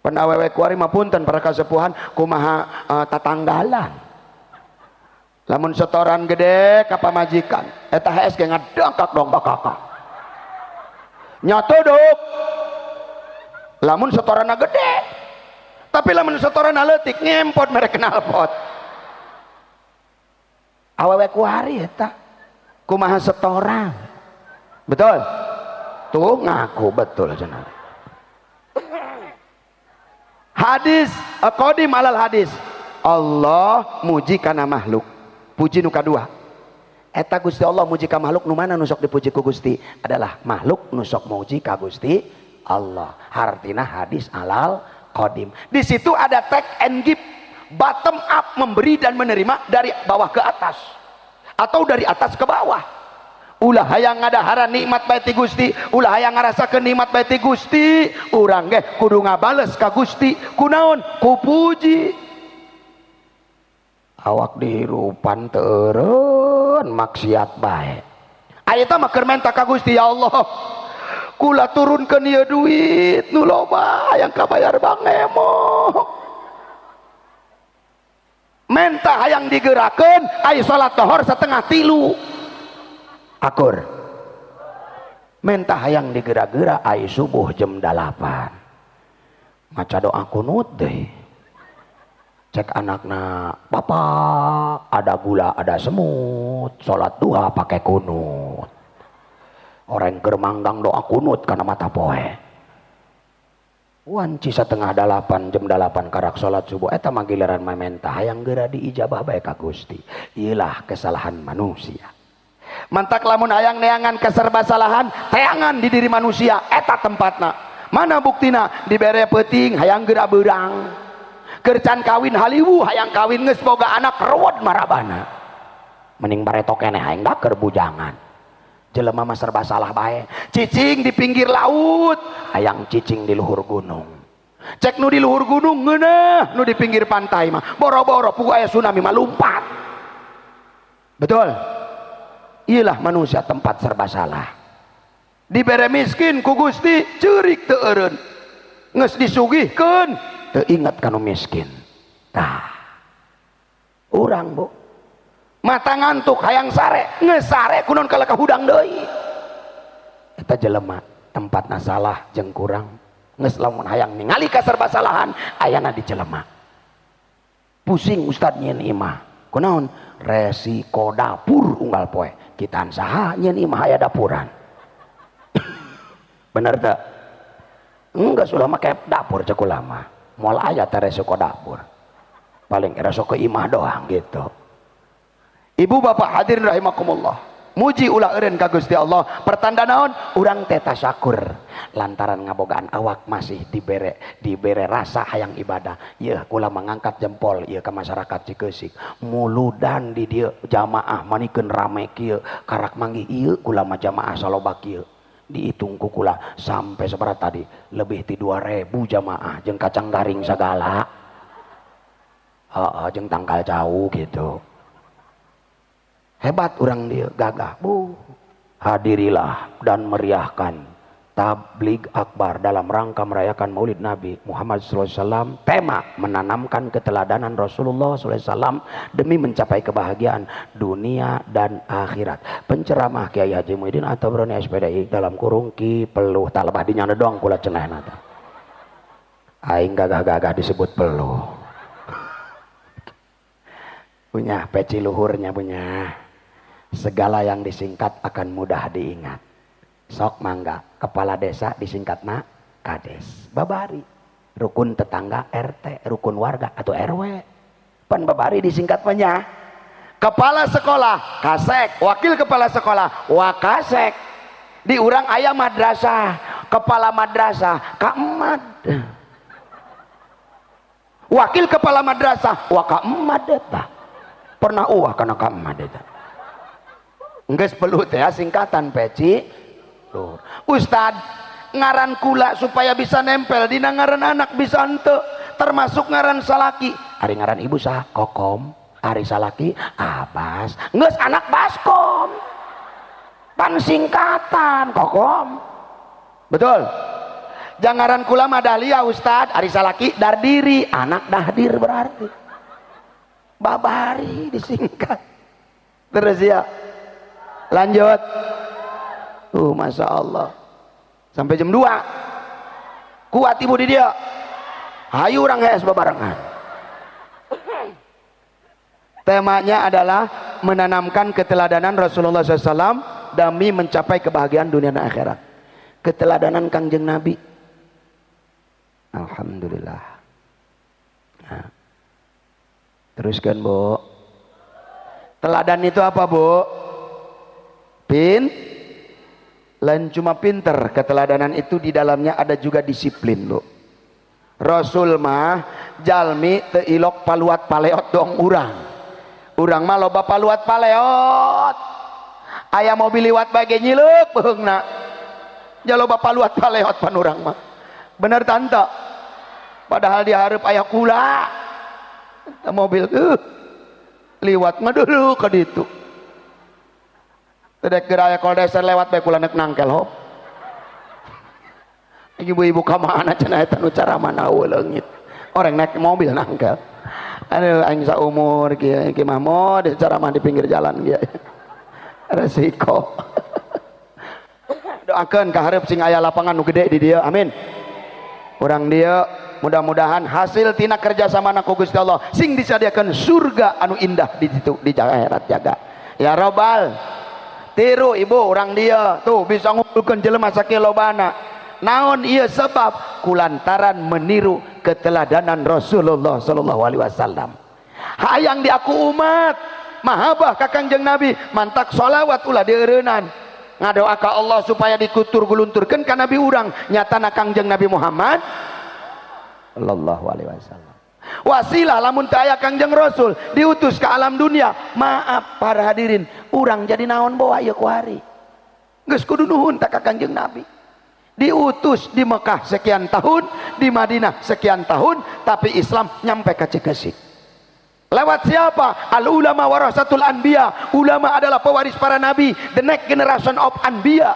Speaker 2: Pan awewe kuari mah punten para kasepuhan kumaha tatanggalan. Lamun setoran gede ka pamajikan eta HS ge ngadangkak dong bakaka. Nyatodok. Lamun setoranna gede. Tapi lamun setoranna leutik ngempot mere knalpot. Awewe kuari eta kumaha setoran. Betul? Tuh ngaku betul cenah. Hadis qadim alal hadis. Allah muji kana makhluk. Puji nu kadua. Eta Gusti Allah muji ka makhluk nu mana nu sok dipuji ku Gusti? Adalah makhluk nu sok muji ka Gusti Allah. Hartina hadis alal qadim. Di situ ada take and give, bottom up, memberi dan menerima dari bawah ke atas atau dari atas ke bawah. Ulah hayang ngadaharan nikmat bae ti Gusti, ulah hayang ngarasakeun nikmat bae ti Gusti, urang ge kudu ngabales ka Gusti. Kunaon? Ku puji. Awak dihirupan teu eureun maksiat bae. Ayeuna mah keur menta ka Gusti, ya Allah, kula turunkeun ieu duit nu loba hayang kabayar bank emok. Menta hayang digerakeun ai salat lohor 2:30. Akur. Menta hayang digera-gera ai subuh jam 8. Maca doa kunut deh. Cek anakna, papa ada gula ada semut, salat duha pakai kunut. Orang keur manggang doa kunut kana mata poe. Wanci 7:30 jam 8 karak salat subuh eta mah giliran mamenta hayang geura diijabah bae ka Gusti. Ieulah kesalahan manusia. Mantak lamun hayang neangan keserbasalahan, teangan di diri manusia eta tempatna. Mana buktina? Dibere peuting hayang geura beurang. Kercan kawin haliwu hayang kawin geus boga anak rewed marabana. Mending bareto keneh hayang da keur bujangan. Jelema mah serba salah bae. Cicing di pinggir laut, hayang cicing di luhur gunung. Cek nu di luhur gunung ngeunah, nu di pinggir pantai mah boro-boro puguh aya tsunami mah lumpat. Betul? Iyalah manusia tempat serba salah. Dibere miskin ku Gusti ceurik teu eureun. Geus disugihkeun teu ingat kanu miskin. Tah. Urang bu mata ngantuk hayang sare, geus sare kunaon kalah ka hudang deui. Eta jelema tempatna salah jeung kurang. Geus lamun hayang ningali kaserba salahan ayana di jelema. Pusing ustad nyieun imah. Kunaon? Resiko dapur unggal poe. Kitan saha nyieun imah aya dapuran. Bener teu? Enggak sudah make dapur cek ulama. Moal aya teh resiko dapur. Paling resiko imah doang gitu. Ibu bapak hadirin rahimakumullah. Muji ulah eureun ka Gusti Allah. Pertanda naon? Urang teh tasyakur lantaran ngabogaan awak masih dibere rasa hayang ibadah. Yeuh kula mangangkat jempol ieu ka masyarakat Cikeusik. Muludan di dieu jamaah manikeun rame kieu, karak manggih ieu kula mah jamaah saloba kieu. Dihitung ku kula sampai sabaraha tadi? Lebih ti 2000 jamaah jeung kacang garing sagala. Heeh, jeung tangkal jauh gitu. Hebat orang dia, gagah. Bu, hadirilah dan meriahkan tabligh akbar dalam rangka merayakan Maulid Nabi Muhammad sallallahu alaihi wasallam. Tema menanamkan keteladanan Rasulullah sallallahu alaihi wasallam demi mencapai kebahagiaan dunia dan akhirat. Penceramah Kiai Haji Muhyiddin atau Broni SPDI dalam kurung ki peluh tak lebah dinyana doang kula cenah ta. Aing gagah-gagah disebut peluh. Punya peci luhurnya punya. Segala yang disingkat akan mudah diingat. Sok mangga, kepala desa disingkatna kades. Babari, rukun tetangga RT, rukun warga atau RW. Pan babari disingkat punya. Kepala sekolah kasek, wakil kepala sekolah wakasek. Di urang aya madrasah, kepala madrasah kaemad. Wakil kepala madrasah wakaemad eta. Pernah uah kana kaemad eta. Geus perlu teh singkatan peci luhur. Ustad ngaran kula supaya bisa nempel dina ngaran anak bisa henteu, termasuk ngaran salaki. Ari ngaran ibu sah Kokom, ari salaki Abbas. Geus anak Baskom. Pan singkatan Kokom. Betul? Jangaran kula mah Dahlia Ustad, ari salaki Dardiri, anak Dahdir berarti. Babari disingkat. Terus ya. Lanjut. Masya Allah. Sampai jam 2. Kuat ibu di dia. Hayu urang hees babarengan. Temanya adalah menanamkan keteladanan Rasulullah SAW demi mencapai kebahagiaan dunia dan akhirat. Keteladanan Kangjeng Nabi. Alhamdulillah. Nah. Teruskan, Bu. Teladan itu apa, Bu? Pin? Lain cuma pinter, keteladanan itu di dalamnya ada juga disiplin, Bu. Rasul mah jalmi teu ilok paluat paleot dong urang. Urang mah loba paluat paleot. Aya mobil liwat bae ge nyileuk beheungna. Ja loba paluat paleot pan urang mah. Bener tante? Padahal dihareup aya kula. Mobil liwat mah dulu ka ditu. Teu dek geura aya koldeser lewat bae kula nek nangkel hop. Ibu-ibu ka mana cenah eta nu caramana leungit. Orang naik mobil nangkel. Aduh aing saumur kieu Ki Mahmud ceramah di pinggir jalan kieu. Resiko. Doakeun ka hareup sing aya lapangan nu gede di dieu. Amin. Urang dieu mudah-mudahan hasil tina kerjasama ku Gusti Allah sing disadiakeun surga anu indah di ditu di akhirat jaga. Ya robbal. Tiru ibu urang dieu tuh bisa ngumpulkeun jelema sakieu lobana. Naon ieu sebab kulantaran meniru keteladanan Rasulullah sallallahu alaihi wasallam. Hayang diaku umat mahabah ka Kangjeng Nabi, mantak sholawat ulah dieureunnan. Ngadoa ka Allah supaya dikutur gulunturkeun ka nabi urang, nyatana Kangjeng Nabi Muhammad sallallahu alaihi wasallam. Wasilah lamun teu aya Kangjeng Rasul diutus ke alam dunia, maaf para hadirin, urang jadi naon bawa ieu ku hari. Geus kudu nuhun ta ka Kangjeng Nabi. Diutus di Mekah sekian tahun, di Madinah sekian tahun, tapi Islam nyampe ke Cikesik. Lewat siapa? Al ulama warasatul anbiya. Ulama adalah pewaris para nabi, the next generation of anbiya.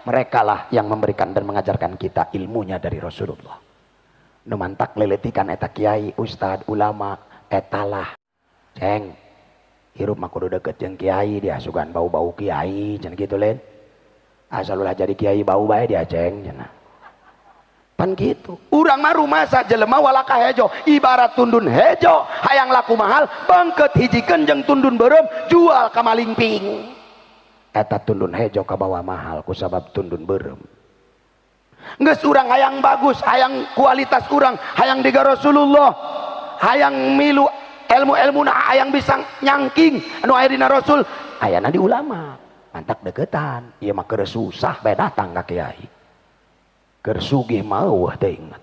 Speaker 2: Mereka lah yang memberikan dan mengajarkan kita ilmunya dari Rasulullah. Nu mantak leletikan eta kiai, ustad, ulama, etalah. Ceng, hirup mah kudu deket jeung kiai, dia sugan bau-bau kiai, cenah kitu lain. Asal ulah jadi kiai bau bae dia ceng cenah. Pan gitu. Urang mah rumasa jelema walaka hejo, ibarat tundun hejo, hayang laku mahal, bangket hijikeun jeung tundun beureum, jual ka malingping. Eta tundun hejo kabawa mahal kusabab tundun beureum. Geus urang hayang bagus, hayang kualitas urang, hayang diga Rasulullah, hayang milu ilmu-ilmuna, hayang bisa nyangking anu aya dina Rasul, ayana di ulama. Mantak deketan, ieu mah keur susah bae datang ka kiai. Keur sugih mah eueuh teu inget.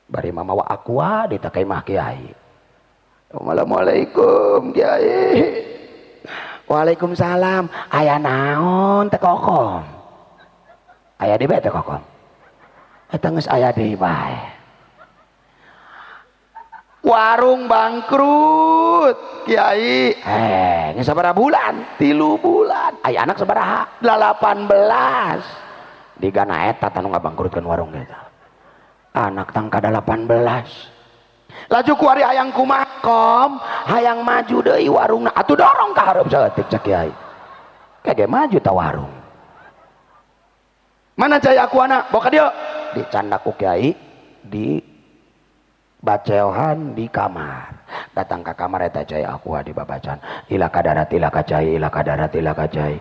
Speaker 2: Bari mah mawa aqua ditakai mah kiai. Assalamualaikum kiai. Waalaikumsalam. Aya naon teh kokom? Aya di bae teh kokom. Eta geus aya deui bae. Warung bangkrut kiai. Geus sabaraha bulan? 3 bulan. Aya anak sabaraha? 18. Digana eta tanu ngabangkrutkeun warung eta. Anak tangka 18. Laju ku ari hayang kumaha kom, hayang maju deui warungna. Atuh dorong ka hareup saeutik cek kiai. Kage maju ta warung. Mana cai aku anak? Bawa ka dieu. Dicandak ku kiai di baceohan di kamar. Datang ke kamar eta cai aku di babacan. Ila kadarat ila kacai ila kadarat ila kacai.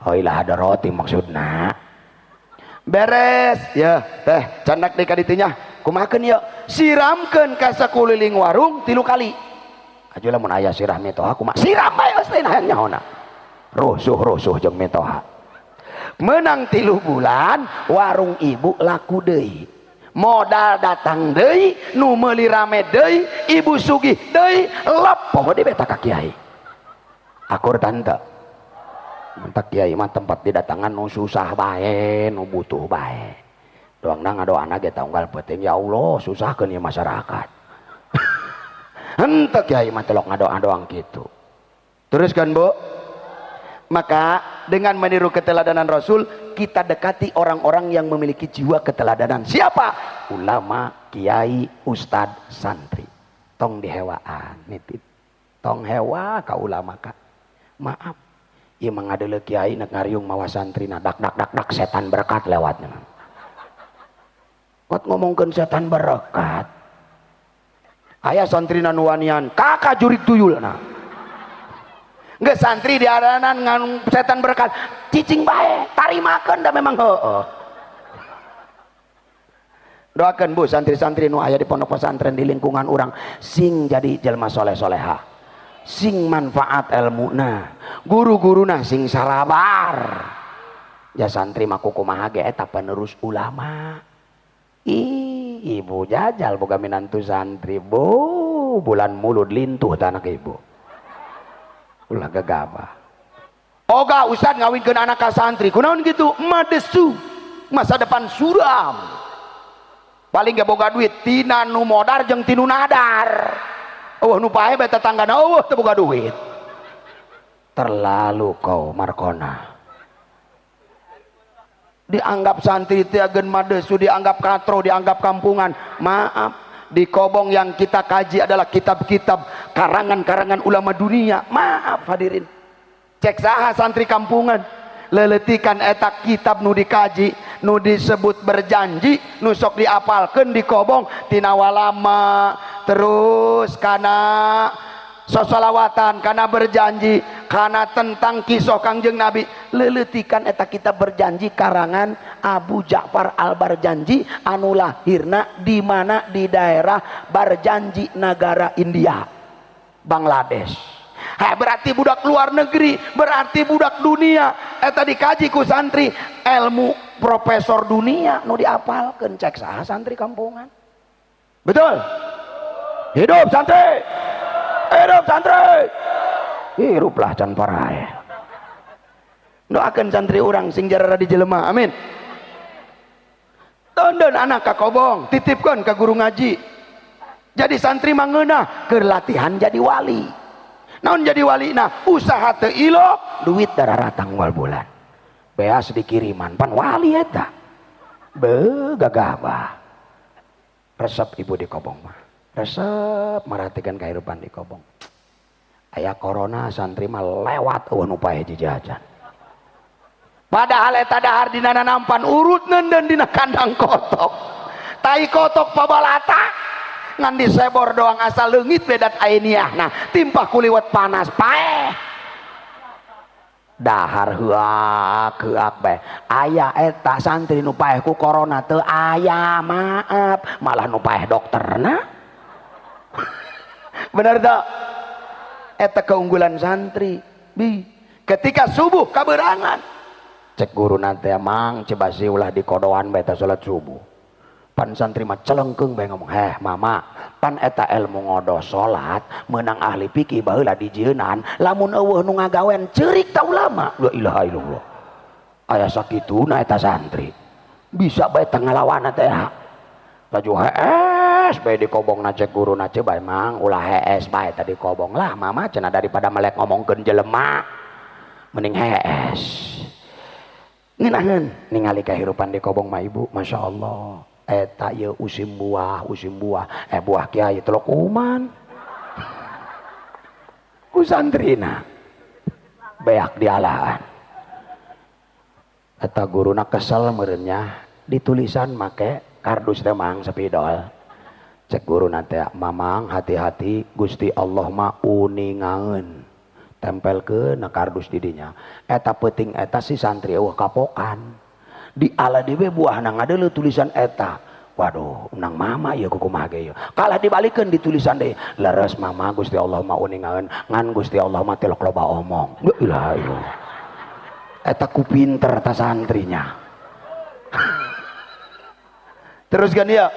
Speaker 2: Oh ila hadaroti maksudna. Beres ya teh candak deui ka ditunya. Kumahakeun ieu? Siramkeun ka sakuliling warung 3 kali. Aju lamun aya sirah mitoha kumaha? Siram bae geus lain hayang nyahona. Rusuh-rusuh jeung mitoha. Menang 3 bulan warung ibu laku deui. Modal datang deui, nu meuli rame deui, ibu sugih deui, lep poho di beta ka kiai. Akur tante. Mentak kiai mah tempat didatangan nu susah bae, nu butuh bae. Doangna ngadoana ge tanggal penting ya Allah susahkeun ieu masyarakat. Henteu kiai mah telok ngadoa-doang kitu. Teruskan Bu. Maka dengan meniru keteladanan Rasul, kita dekati orang-orang yang memiliki jiwa keteladanan. Siapa? Ulama, kiai, ustad, santri. Tong dihewaan, nitip. Tong hewa ka ulama ka. Maaf, ieu mah ngadeuleu kiai nek ngariung mawa santrina dak dak dak dak setan berkat lewatnya. Kot ngomongkeun setan berkat. Aya santrina nu wanian, kakak jurik tuyulna. Geus santri diaranan ngan setan berkat cicing bae tarimakeun da memang heueuh. Doakeun bu santri-santri nu aya di pondok pesantren di lingkungan urang sing jadi jelema soleh-soleha, sing manfaat elmuna, guru-guruna sing salabar. Ja santri mah kumaha ge eta penerus ulama. Ih, ibu jajal boga minantu santri bu, bulan mulud lintuh tanah ibu. Ulah gegabah. Oga ustad ngawinkeun anak ka santri, kunaon kitu? Madesu, masa depan suram. Paling ge boga duit tina nu modar jeung tinu nadar. Eueuh nu pae bae tetanggana eueuh teu boga duit. Terlalu kau Markona. Dianggap santri teh ageun madesu, dianggap katro, dianggap kampungan. Maaf, di Kobong yang kita kaji adalah kitab-kitab karangan-karangan ulama dunia. Maaf hadirin, cek saha santri kampungan leletikan eta kitab nu dikaji, nu disebut berjanji, nu sok diapalkeun di Kobong tina walama terus kana sosolawatan, kana berjanji, kana tentang kisah Kangjeng Nabi. Leletikan eta kitab berjanji karangan Abu Ja'far Al-Barjanji anu lahirna di mana, di daerah Barjanji negara India, Bangladesh. Hai, berarti budak luar negeri, berarti budak dunia. Eta dikaji ku santri ilmu profesor dunia nu diapalkeun. Cek saha santri kampungan. Betul? Hidup santri. Hidup santri. Hiruplah can parae. Doakeun santri urang sing jarara di jelema. Amin. Tonton anak ka Kobong, titipkeun ka guru ngaji. Jadi santri mah ngeunah keur latihan jadi wali. Naon jadi wali? Nah, usaha teu ilok, duit dararatang unggal bulan. Beas dikiriman pan wali eta. Beuh gagabah. Resep ibu di Kobong mah. Resep merhatikan kehidupan di Kobong. Aya corona santri mah lewat eueuh nu pae jajan. Padahal eta dahar dina nampan urut neundeun dina kandang kotok. Tai kotok pabalata ngan disebor doang asal leungit bedat ainiahna timpah kuliwat panas paeh. Dahar heuak heuak bae. Aya eta santri nu paeh ku corona teu aya, maaf, malah nu paeh dokterna. Bener tak? Eta keunggulan santri. Bi, ketika subuh kaberangan cek guru nanti mang cebasi ulah di kodoan bae ta salat subuh. Pan santri mah celengkeung bae ngomong, "Heh mama, pan eta ilmu ngodo salat meunang ahli fikih baheula dijieunaan, lamun eueuh nu ngagawen ceurik ta ulama." La ilaha illallah. Aya sakituna eta santri. Bisa bae teu ngalawan teh. Laju hees bae di Kobong na cek guru na bae mang ulah hees bae tadi Kobong lah mama cenah daripada melek ngomongkeun jelema mending hees. Ngeunaheun ningali kahirupan di Kobong mah ibu, Masya Allah. Eta ieu usim buah buah kiai telok uman. Ku santrina beak dialahan. Eta guruna kesel meureunnya ditulisan make kardus teh mang sepidol. Cek guru nanti mamang hati-hati Gusti Allah mah uningaeun. Tempelkeun na kardus didinya. Eta peuting eta si santri eueuh kapokan. Di ala dewe buahna ngadeuleu tulisan eta. Waduh, nang mama ieu kumaha ge ieu. Kalah dibalikeun di tulisan deui. Leres mama Gusti Allah mah uningaeun ngan Gusti Allah mah tilok loba omong. La ilaha illallah. Eta ku pinter ta santrinya. Terus kan ya.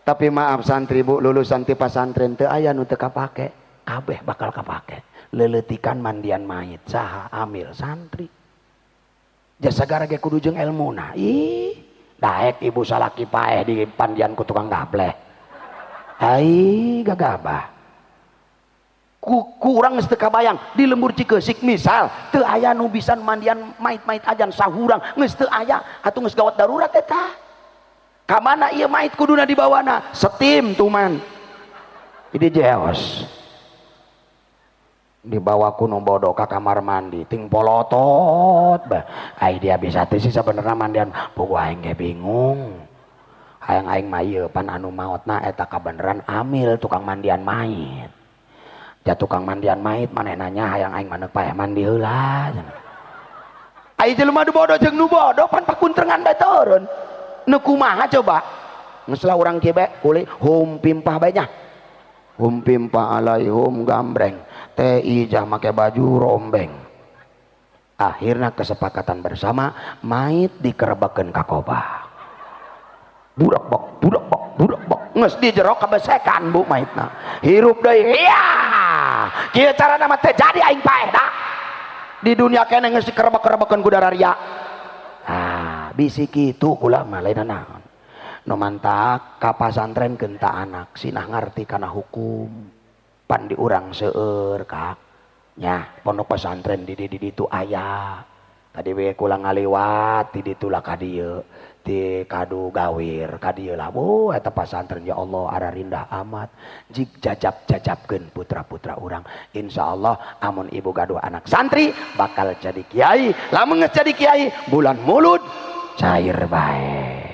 Speaker 2: Tapi maaf santri bu, lulusan ti pasantren teu aya nu teu kapake, kabeh bakal kapake. Leletikan mandian mayit saha amil santri. Jasa gara ge kudu jeung elmuna. Ih, daek ibu salaki paeh di pandian ku tukang gableh. Ai gagabah. Ku urang geus teu kabayang di lembur Cikeusik misal teu aya nu bisa mandian mait-mait ajan sahurang geus teu aya atuh geus gawat darurat eta. Kamana ieu mait kuduna dibawana? Setim tuman. Jadi jeos. Dibawa ku nu bodoh ka kamar mandi ting polotot bah. Ai dia bisa teh sih sebenarnya mandian puguh aing ge bingung. Hayang aing mah ieu pan anu maotna eta kabeneran amil tukang mandian mait. Ja tukang mandian mait maneh nanya hayang aing maneh paeh mandi heula. Ai jelema nu bodoh jeung nu bodoh pan pakuntrengan bae turun. Nu kumaha coba? Geus lah urang kieu bae kuli hum pimpah bae nya. Hum pimpah alaihum gambreng. Teh ijah make baju rombeng. Akhirna kesepakatan bersama mait dikerebekeun ka kobah. Budak bak budak bak budak bak geus di jero kabesekan bu maitna. Hirup deui. Iya. Kieu carana mah teh jadi aing paeh da. Di dunia keneh geus dikerebek-kerebekeun ku dararia. Ah, bisi kitu kula mah lain naon. Nu mantak ka pasantren keun ta anak sinah ngarti kana hukum. Pan di urang seueur kak. Nya pondok pesantren di ditu aya. Tadi we kula ngaliwat di ditu lah ka dieu. Di kadu gawir ka dieu lah. Oh eta pasantren ya Allah ararindah amat. Jig jajab-jajabkeun putra-putra urang. Insyaallah amun ibu gaduh anak santri bakal jadi kiai. Lamun geus jadi kiai bulan mulud cair bae.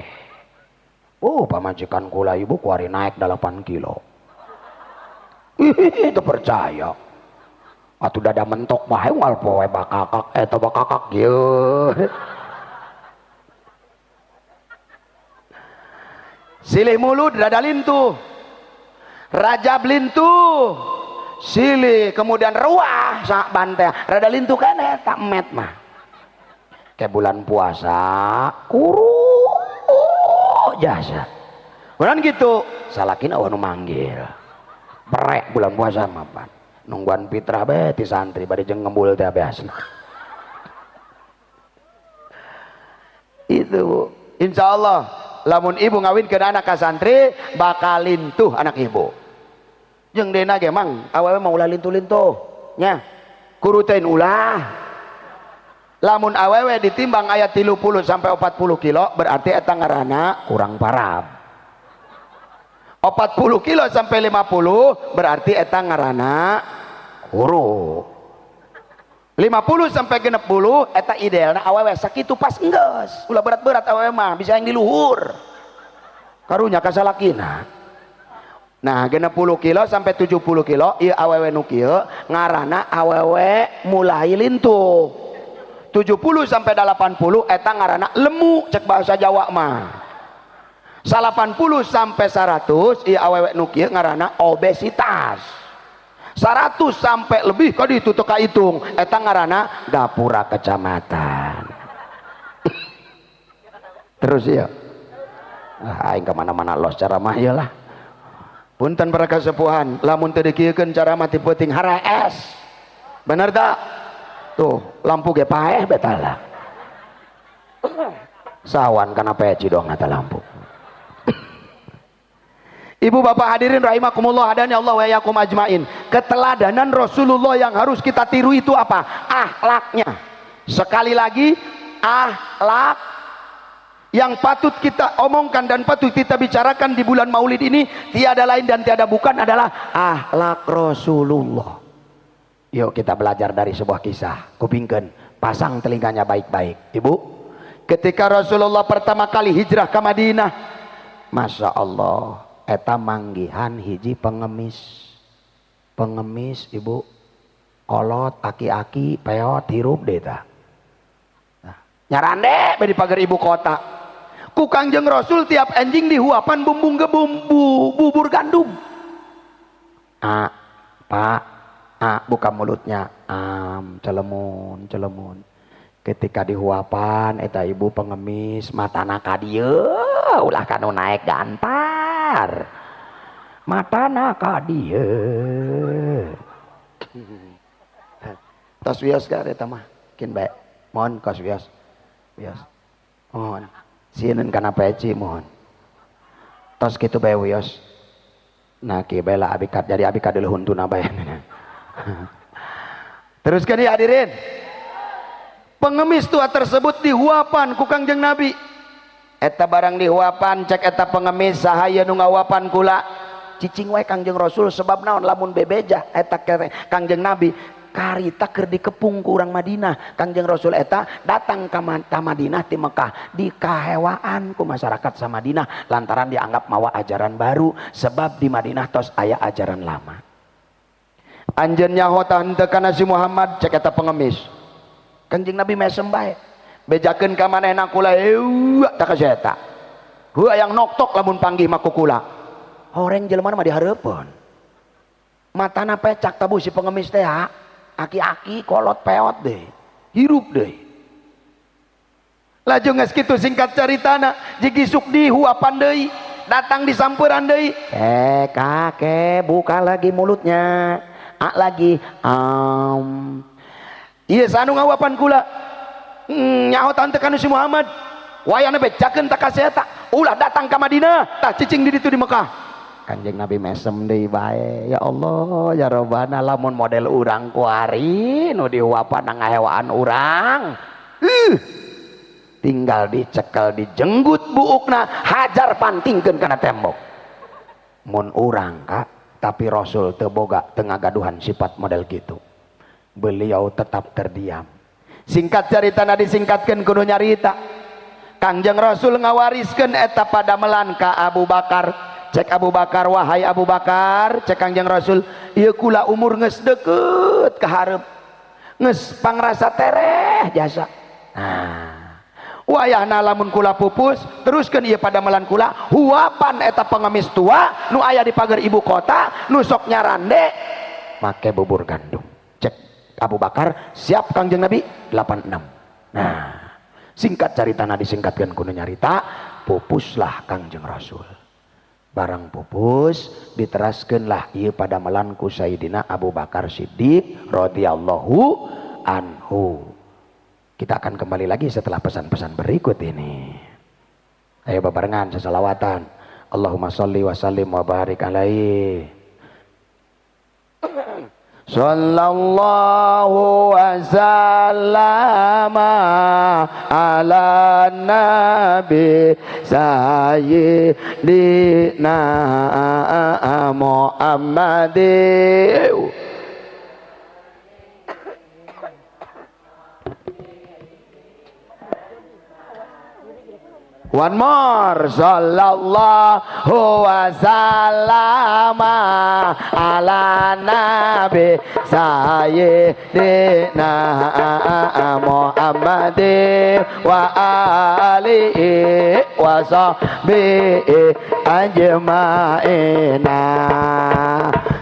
Speaker 2: Oh pamajikan kula ibu kuari naik 8 kilo. Ih, itu percaya. Atuh dada mentok mah unggal poe bakakak eta bakakak ieu. Silih mulud rada lintuh. Rajab lintuh. Silih kemudian ruah Sa'ban teh rada lintuh keneh tak met mah. Kayak bulan puasa kuru jasa. Bulan gitu salakin awan nu manggil. Perek bulan puasa mah pan. Nungguan fitrah bae ti santri bari jeung ngembul teh biasana. Itu Bu. Insyaallah lamun ibu ngawinkeun anak ka santri bakal lintuh anak ibu. Jeung dena ge mang awewe mah ulah lintuh-lintuh nya. Kuruteun ulah. Lamun awewe ditimbang aya 30 sampai 40 kilo berarti eta ngaranna kurang parab. 40 kilo sampai 50 berarti eta ngaranna kuru. 50 sampai 60 eta idealna awewe sakitu pas enggeus. Ulah berat-berat awewe mah bisa yang di luhur. Karunya ka salakina. Nah, 60 kilo sampai 70 kilo ieu awewe nu kieu ngaranna awewe mulai lintuh. 70 sampai 80 eta ngaranna lemu cek bahasa Jawa mah. 80 sampai 100 ieu awewe nu kieu ngaranna obesitas. 100 sampai lebih ka ditu teu kahitung eta ngaranna gapura kecamatan. Terus ya. Ah, aing ka mana-mana los ceramah ieu lah. Punten para kasepuhan, lamun teu dikieukeun ceramah ti peuting haraes. Bener tak? Tuh, lampu ge paeh betala. Sawan kana peci doang eta lampu. Ibu bapak hadirin rahimakumullah hadani Allah wa iyyakum ajmain. Keteladanan Rasulullah yang harus kita tiru itu apa? Akhlaknya. Sekali lagi, akhlak yang patut kita omongkan dan patut kita bicarakan di bulan Maulid ini tiada lain dan tiada bukan adalah akhlak Rasulullah. Yuk kita belajar dari sebuah kisah. Kupingkeun, pasang telinganya baik-baik. Ibu, ketika Rasulullah pertama kali hijrah ke Madinah, Masya Allah, eta manggihan hiji pengemis. Pengemis ibu, kolot, aki-aki, peot, hirup deh ta. Nah, nyarande di pagar ibu kota. Ku Kangjeng Rasul tiap enjing dihuapan bumbung gebumbu bubur gandum. A, pak, a, buka mulutnya, am, celemun, celemun. Ketika dihuapan eta ibu pengemis matana ka dieu ulah kanu naik gantar. Matana ka dieu. Tos wios ka eta mah, kin bae. Mohon kos wios. Wios. Mohon. Sieun kana peci mohon. Tos kitu bae wios. Nah kieu bae lah abi kad jadi abi kadeuleuh huntuna bae. Teruskan ya hadirin. Pengemis tua tersebut dihuapan ku Kangjeng Nabi. Eta barang dihuapan cek eta pengemis saha ieu nu ngahuapan kula. Cicing wae Kangjeng Rasul sebab naon lamun bebeja eta Kangjeng Nabi karita keur dikepung ku urang Madinah. Kangjeng Rasul eta datang ka Madinah ti Mekah dikahewaan ku masyarakat sa Madinah lantaran dianggap mawa ajaran baru sebab di Madinah tos aya ajaran lama. Anjeun nyaho tah henteu kana si Muhammad cek eta pengemis. Kanjeng Nabi mesem bae. Bejakeun ka manehna kula eueuh tah ka eta. Heuh aya noktok lamun panggih mah ku kula. Horeng jelema mah dihareupeun. Matana pecak tabu si pengemis teh ha. Aki-aki kolot peot deh. Hirup deh. Lajeng geus kitu singkat caritana jig isuk dihuapan deui, datang disamperan deui. Kakek buka lagi mulutnya. A lagi ieu sanu ngawapan kula nyaho tante kanu si Muhammad wayahna bejakeun ta ka eta ulah datang ka Madinah tah cicing di ditu di Mekah. Kanjeng Nabi mesem deui bae ya Allah ya Robbana lamun model urang kuari nu dihuapan ngahewaan urang tinggal dicekel dijenggut buukna hajar pantingkeun kana tembok mun urang kak. Tapi Rasul teu boga teu ngagaduhan sifat model gitu. Beliau tetap terdiam. Singkat carita na disingkatkeun kudu nyarita. Kangjeng Rasul ngawariskeun eta padamelan ka Abu Bakar. Cek Abu Bakar, wahai Abu Bakar, cek Kangjeng Rasul, ieu kula umur geus deukeut ka hareup. Geus pangrasa tereh jasa. Nah, wayahna lamun kula pupus teruskeun ieu padamelan kula huapan eta pengemis tua nu aya di pagar ibu kota nu sok nyarande make bubur gandum. Cek Abu Bakar siap Kangjeng Nabi 86. Nah, singkat caritana disingkatkeun kudu nyarita pupuslah Kangjeng Rasul. Barang pupus diteraskeunlah ieu padamelan ku Sayyidina Abu Bakar Siddiq radhiyallahu anhu. Kita akan kembali lagi setelah pesan-pesan berikut ini. Ayo babarengan sesalawatan. Allahumma sholli wa sallim wa barik alaihi. Sallallahu wa sallama ala nabi sayyidina Muhammadin. One more. Sallallahu wasallama ala nabi sayyidina Muhammadin wa alihi wa sahbihi ajmaina.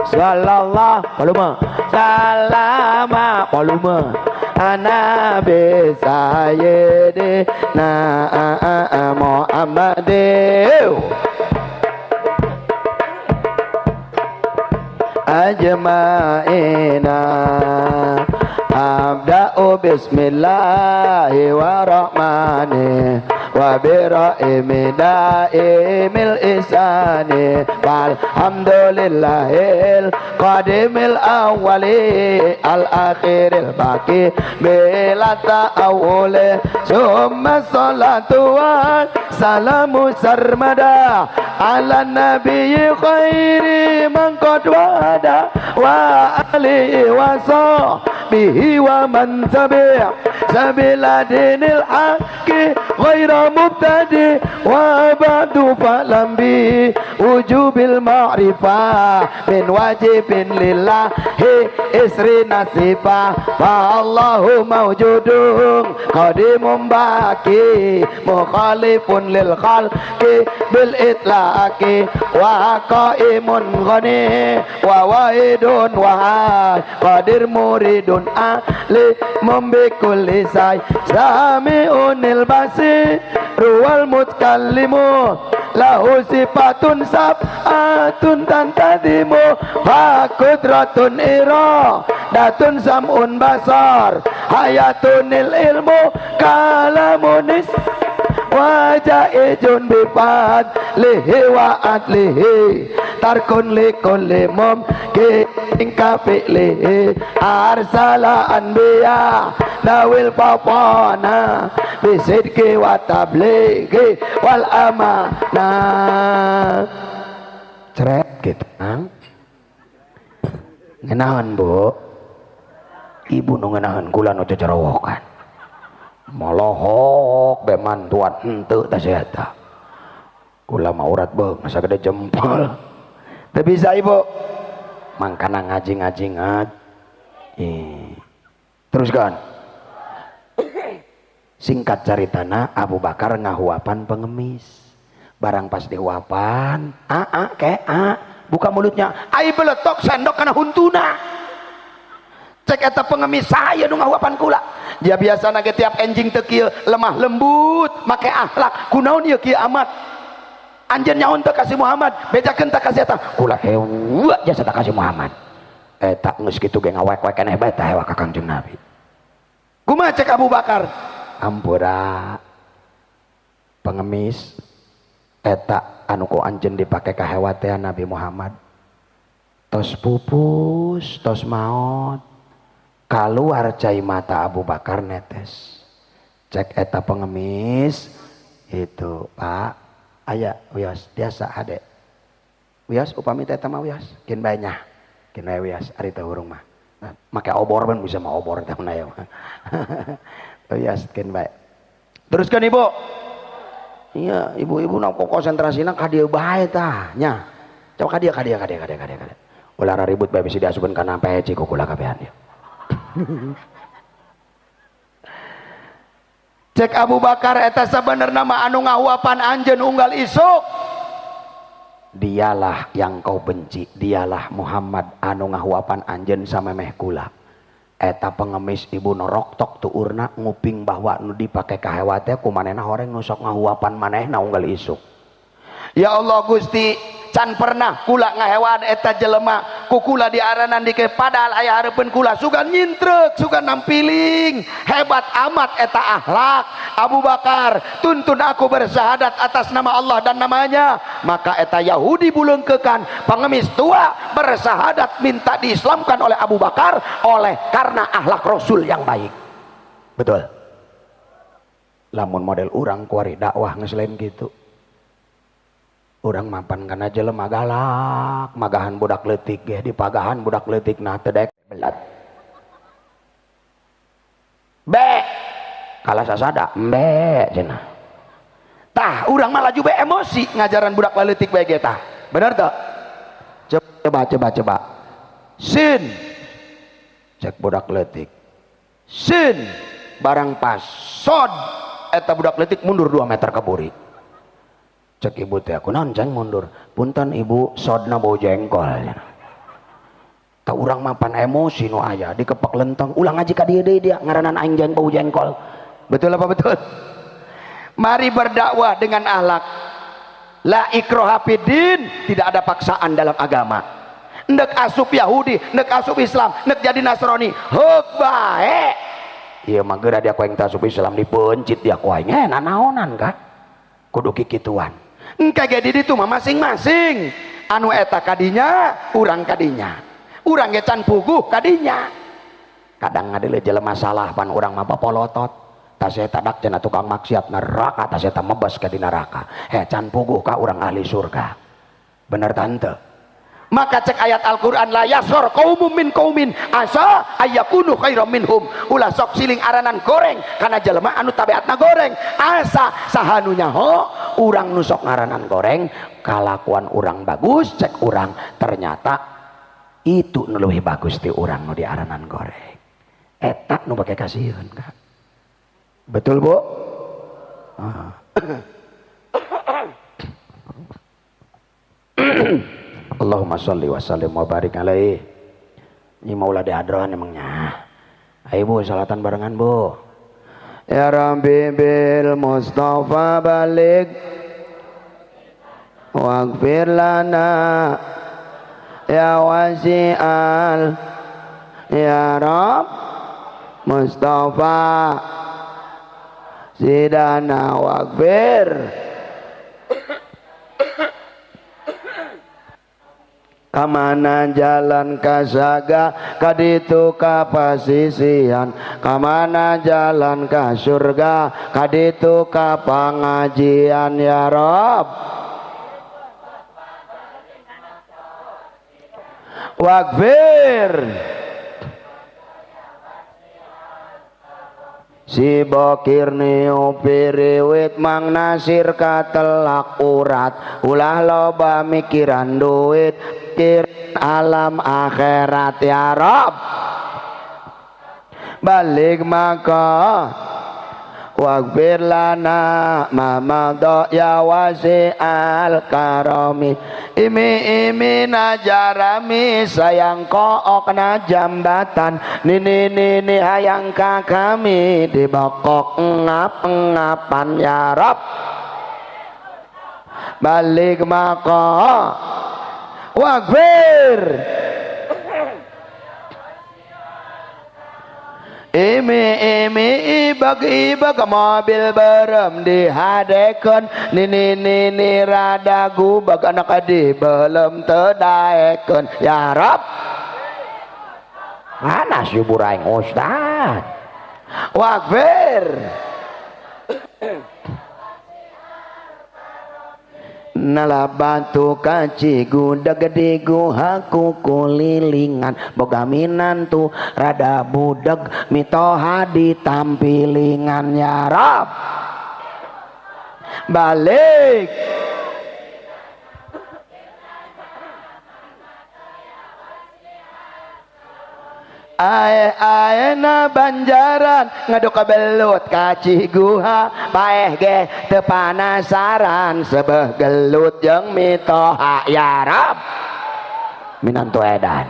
Speaker 2: Sallallahu volume salama volume nabi sayyidina Muhammadin ajmaina. Abda'u bismillahi warahmani wa birahimi daimil isani walhamdulillahil qadimil awwali al akhiril baqi bila ta'awuli summa salatu wa salamu sarmada ala nabiyyi khairi man qad wada wa alihi wa sahbihi wa man tabi' sabila dinil haqqi ghaira mubtadi wa ba'du fa'lam bi wujubil ma'rifah min wajibin lillahi isri nasifah fa Allahu mawjudun qadimun baqi mukhalifun lil khalqi bil itlaqi wa qaimun ghani wa wahidun wa qadir muridun ali membikul lisai sami'unil basir wal mutkallimu lahu sifatun sab'atun tantadimu wa qudratun iradatun sam'un basar hayatunil ilmu kalamunis wajaijun bifad lihi wa adlihi tarkun likulli mumkin kafi'lihi arsala anbiya nawil papana bisidki wa tablighi wal amanah. Ceret gitu ngenahan bu ibu nu ngenahan kula nu cecerowokan molohok be mantuan henteu tah eta kula mah urat beung masa gede jempol teu bisa ibu Mangkana ngaji-ngaji ngaji. Teruskan. Singkat caritana Abu Bakar ngahuapan pengemis. Barang pas dihuapan, a a ke a, buka mulutnya, ai beletok sendok kana huntuna. Cek eta pengemis saya nu ngahuapan kula. Dia biasana ge tiap enjing teu kieu lemah lembut, make akhlak. Kunaon ieu kieu amat? Anjeun nyaon teu kasih Muhammad, bejakeun teu kasih eta. Kula hewa jasa teu kasih Muhammad. Eta geus kitu ge ngawek-wek keneh bae tah hewa ka Kangjeng Nabi. Kumaha cek Abu Bakar? Ampura pengemis eta anu ku anjeun dipake kahewatean Nabi Muhammad. Tos pupus, tos maot, kaluar cai mata Abu Bakar netes. Cek eta pengemis itu Pak, aya wios biasa hade. Wios upami teh eta mah wios, kin bae nya. Kin bae wios ari teu hurung mah. Nah, make obor ban bisa mah obor teh mah aya mah. Wios kin bae. Teruskan Ibu. Iya, ibu-ibu nak konsentrasina ka dieu bae tah nya. Coba ka dieu ka dieu ka dieu ka dieu ka dieu. Ulah ribut bae bisi diasupkeun kana peci ku kula kabehan ieu. Cek Abu Bakar eta sabenerna mah anu ngahuapan anjeun unggal isuk. Dialah yang kau benci, dialah Muhammad anu ngahuapan anjeun samemeh kula. Eta pengemis ibu noroktok tuurna nguping bahwa nu dipake kahewate ku manehna horeng nu sok ngahuapan manehna unggal isuk. Ya Allah Gusti, can pernah kula ngahewan eta jelema ku kula diaranan dike padahal aya hareupeun kula sugan nyintrek, sugan nampiling. Hebat amat eta akhlak. Abu Bakar, tuntun aku bersyahadat atas nama Allah dan namanya. Maka eta Yahudi buleungkeukan pengemis tua bersyahadat minta diislamkan oleh Abu Bakar oleh karena akhlak Rasul yang baik. Betul. Lamun model urang kuari dakwah geus lain kitu. Urang mapan kana jelema galak, magahan budak leutik ge dipagahan budak leutik nah teu daek belat. Be kalah sasada embe cenah. Tah urang mah laju be emosi ngajaran budak leutik bae ge tah. Bener teu? Coba coba coba. Sin. Cek budak leutik. Sin barang pas sod eta budak leutik mundur 2 meter ka buri. Cek ibu teh aku naon ceng mundur. Punten ibu sodna bau jengkol. Tah urang mapan emosi nu aya dikepak lenteng ulang ngaji ka dieu deui dia ngaranan aing jeng bau jengkol. Betul apa betul? Mari berdakwah dengan akhlak. La ikroha fiddin, tidak ada paksaan dalam agama. Ndek asup Yahudi, ndek asup Islam, ndek jadi Nasrani, heuk bae. Ieu mah geura dia ku aing teh asup Islam dipencit dia ku aing nanaonan ka. Kudu kikituan. Engke ge di ditu mah masing-masing. Anu eta kadinya, urang kadinya. Urang ge can puguh kadinya. Kadang ngadeuleu jelema salah pan urang mah papolotot. Tas eta dak cenah tukang maksiat neraka, tas eta mebas ka di neraka. He can puguh ka urang ahli surga. Bener tante? Maka cek ayat Al-Qur'an la yasor qaumun min qaumin asa ayyakunu khairam minhum. Ulah sok siling aranan goreng kana jelema anu tabiatna goreng. Asa saha nu nyaho urang nu sok ngaranan goreng, kalakuan urang bagus cek urang ternyata itu nu leuwih bagus ti urang nu diaranan goreng. Eta nu bake kasieun ka. Betul Bu? Ah. Allahumma sholli wa sallim wa barik alaihi. Ini maulah dihadrohan emangnya. Ayo Bu, salatan barengan Bu. Ya Rabbi bil Mustafa balik waghfir lana ya wasi'al ya Rabb Mustafa sidana waghfir. Kamana jalan kasaga kaditu ka pasisian, kamana jalan ka surga kaditu ka pangajian ya Rob. Waghfir si bokir niu piriwit Mang Nasir katelak urat, ulah loba mikiran duit kir alam akhirat ya Rob. Balik maka waghfir lana ma madha ya wasi'al karami. Imi imi najarami sayang kook na jambatan nini nini hayang ka kami dibokok ngap ngapan ya Rob. Balik maka waghfir imi imi ibag ibag mobil berem dihadekeun nini nini rada gubag anak adi belum tedaekeun ya Rob. Mana si buraing ustad waghfir nalabatu kaci gudag di guhaku kulilingan boga minantu rada budeg mitoha ditampilingan ya Rob. Balik ae ae na banjaran ngaduk belut kaci guha paeh ge teu panasaran sebeh gelut jeung mitoha ya Rob. Minantu edan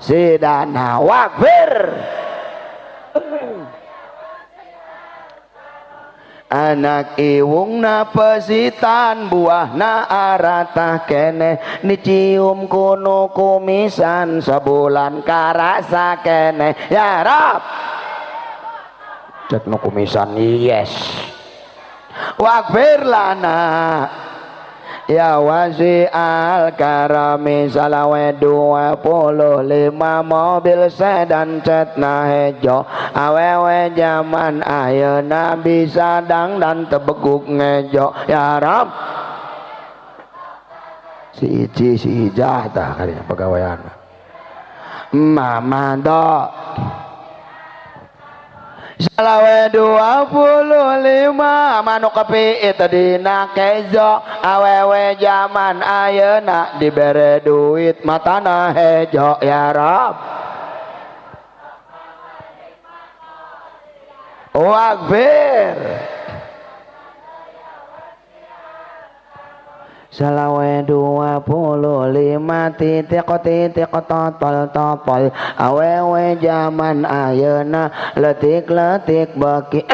Speaker 2: sidana waghfir anak iwungna pesitan buahna aratah kene dicium kuno kumisan sebulan karasa kene ya Rob. Cek nu kumisan yes waghfir lana ya wasi'al karami. Salawe 25 mobil sedan cetna hejo awewe jaman ayeuna bisa dangdan tebeguk ngejo ya Rob. Si Ici si Ijah tah kadinya pagawean mama do salawe 25 manuk kepiit dina kejo awewe jaman ayeuna dibere duit matana hejo ya Rob. Waghfir salawe 25 titik titik totol topol awewe jaman ayeuna letik letik beki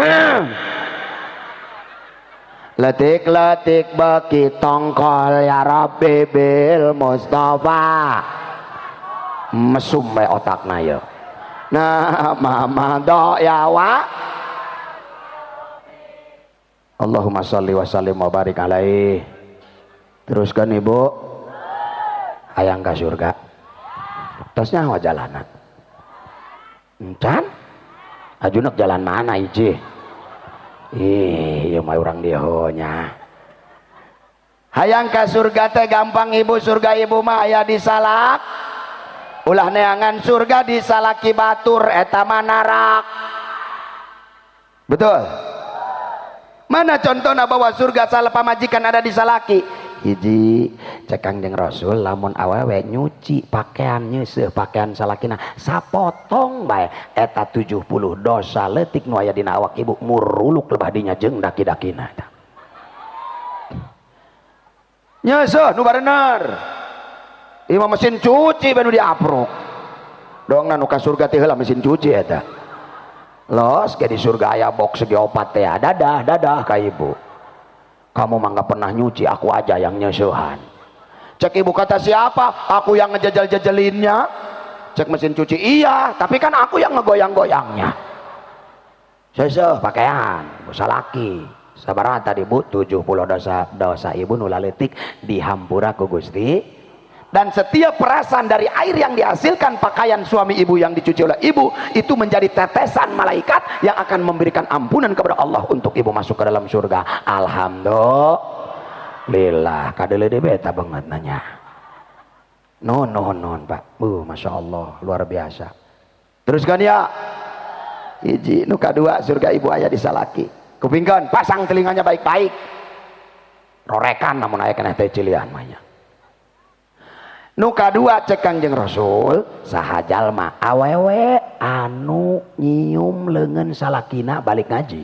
Speaker 2: letik letik beki tongkol ya Rabbi bil Mustafa. Mesum bae otakna ye. Nah mama do ya wa Allahumma sholli wa sallim wa barik alaihi. Teruskan ibu hayang ka surga tasnya hawa jalanan encan ajunak jalan mana ije ih ieu mah urang dieu nya hayang ka surga teh gampang ibu. Surga ibu mah aya di salak ulah neangan surga di salaki batur eta mah narak. Betul. Mana contohna bahwa surga salah pamajikan ada di salaki? Hiji cek Kangjeng Rasul lamun awewe nyuci pakaian nyeuseuh pakaian salakina sapotong bae eta 70 dosa leutik nu aya dina awak ibu muruluk lebah dinya jeung daki-dakina eta. Nyeuseuh nu barener ieu mah mesin cuci bae nu diaprok dongna nu ka surga teh heula mesin cuci eta. Los ke di surga aya box segi opat teh dadah dadah ka ibu. Kamu mah nggak pernah nyuci, aku aja yang nyusuhan. Cek ibu kata siapa? Aku yang ngejejel-jejelinnya. Cek mesin cuci, iya, tapi kan aku yang ngegoyang-goyangnya. Seseh pakaian, busa laki. Sabar tadi bu, 70 dosa dosa ibu nulaletik dihampura ku Gusti. Dan setiap perasan dari air yang dihasilkan pakaian suami ibu yang dicuci oleh ibu itu menjadi tetesan malaikat yang akan memberikan ampunan kepada Allah untuk ibu masuk ke dalam surga. Alhamdulillah. Kadele de beta banget nanya. Non non non Pak. Masya Allah luar biasa. Teruskan ya. Hiji nu kadua surga ibu ayah disalaki. Kupingkeun, pasang telinganya baik-baik. Rorekan namun aya keneh teh cilian mah nya. Nu kadua cek Kangjeng Rasul saha jalma awewe anu nyium leungeun salakina balik ngaji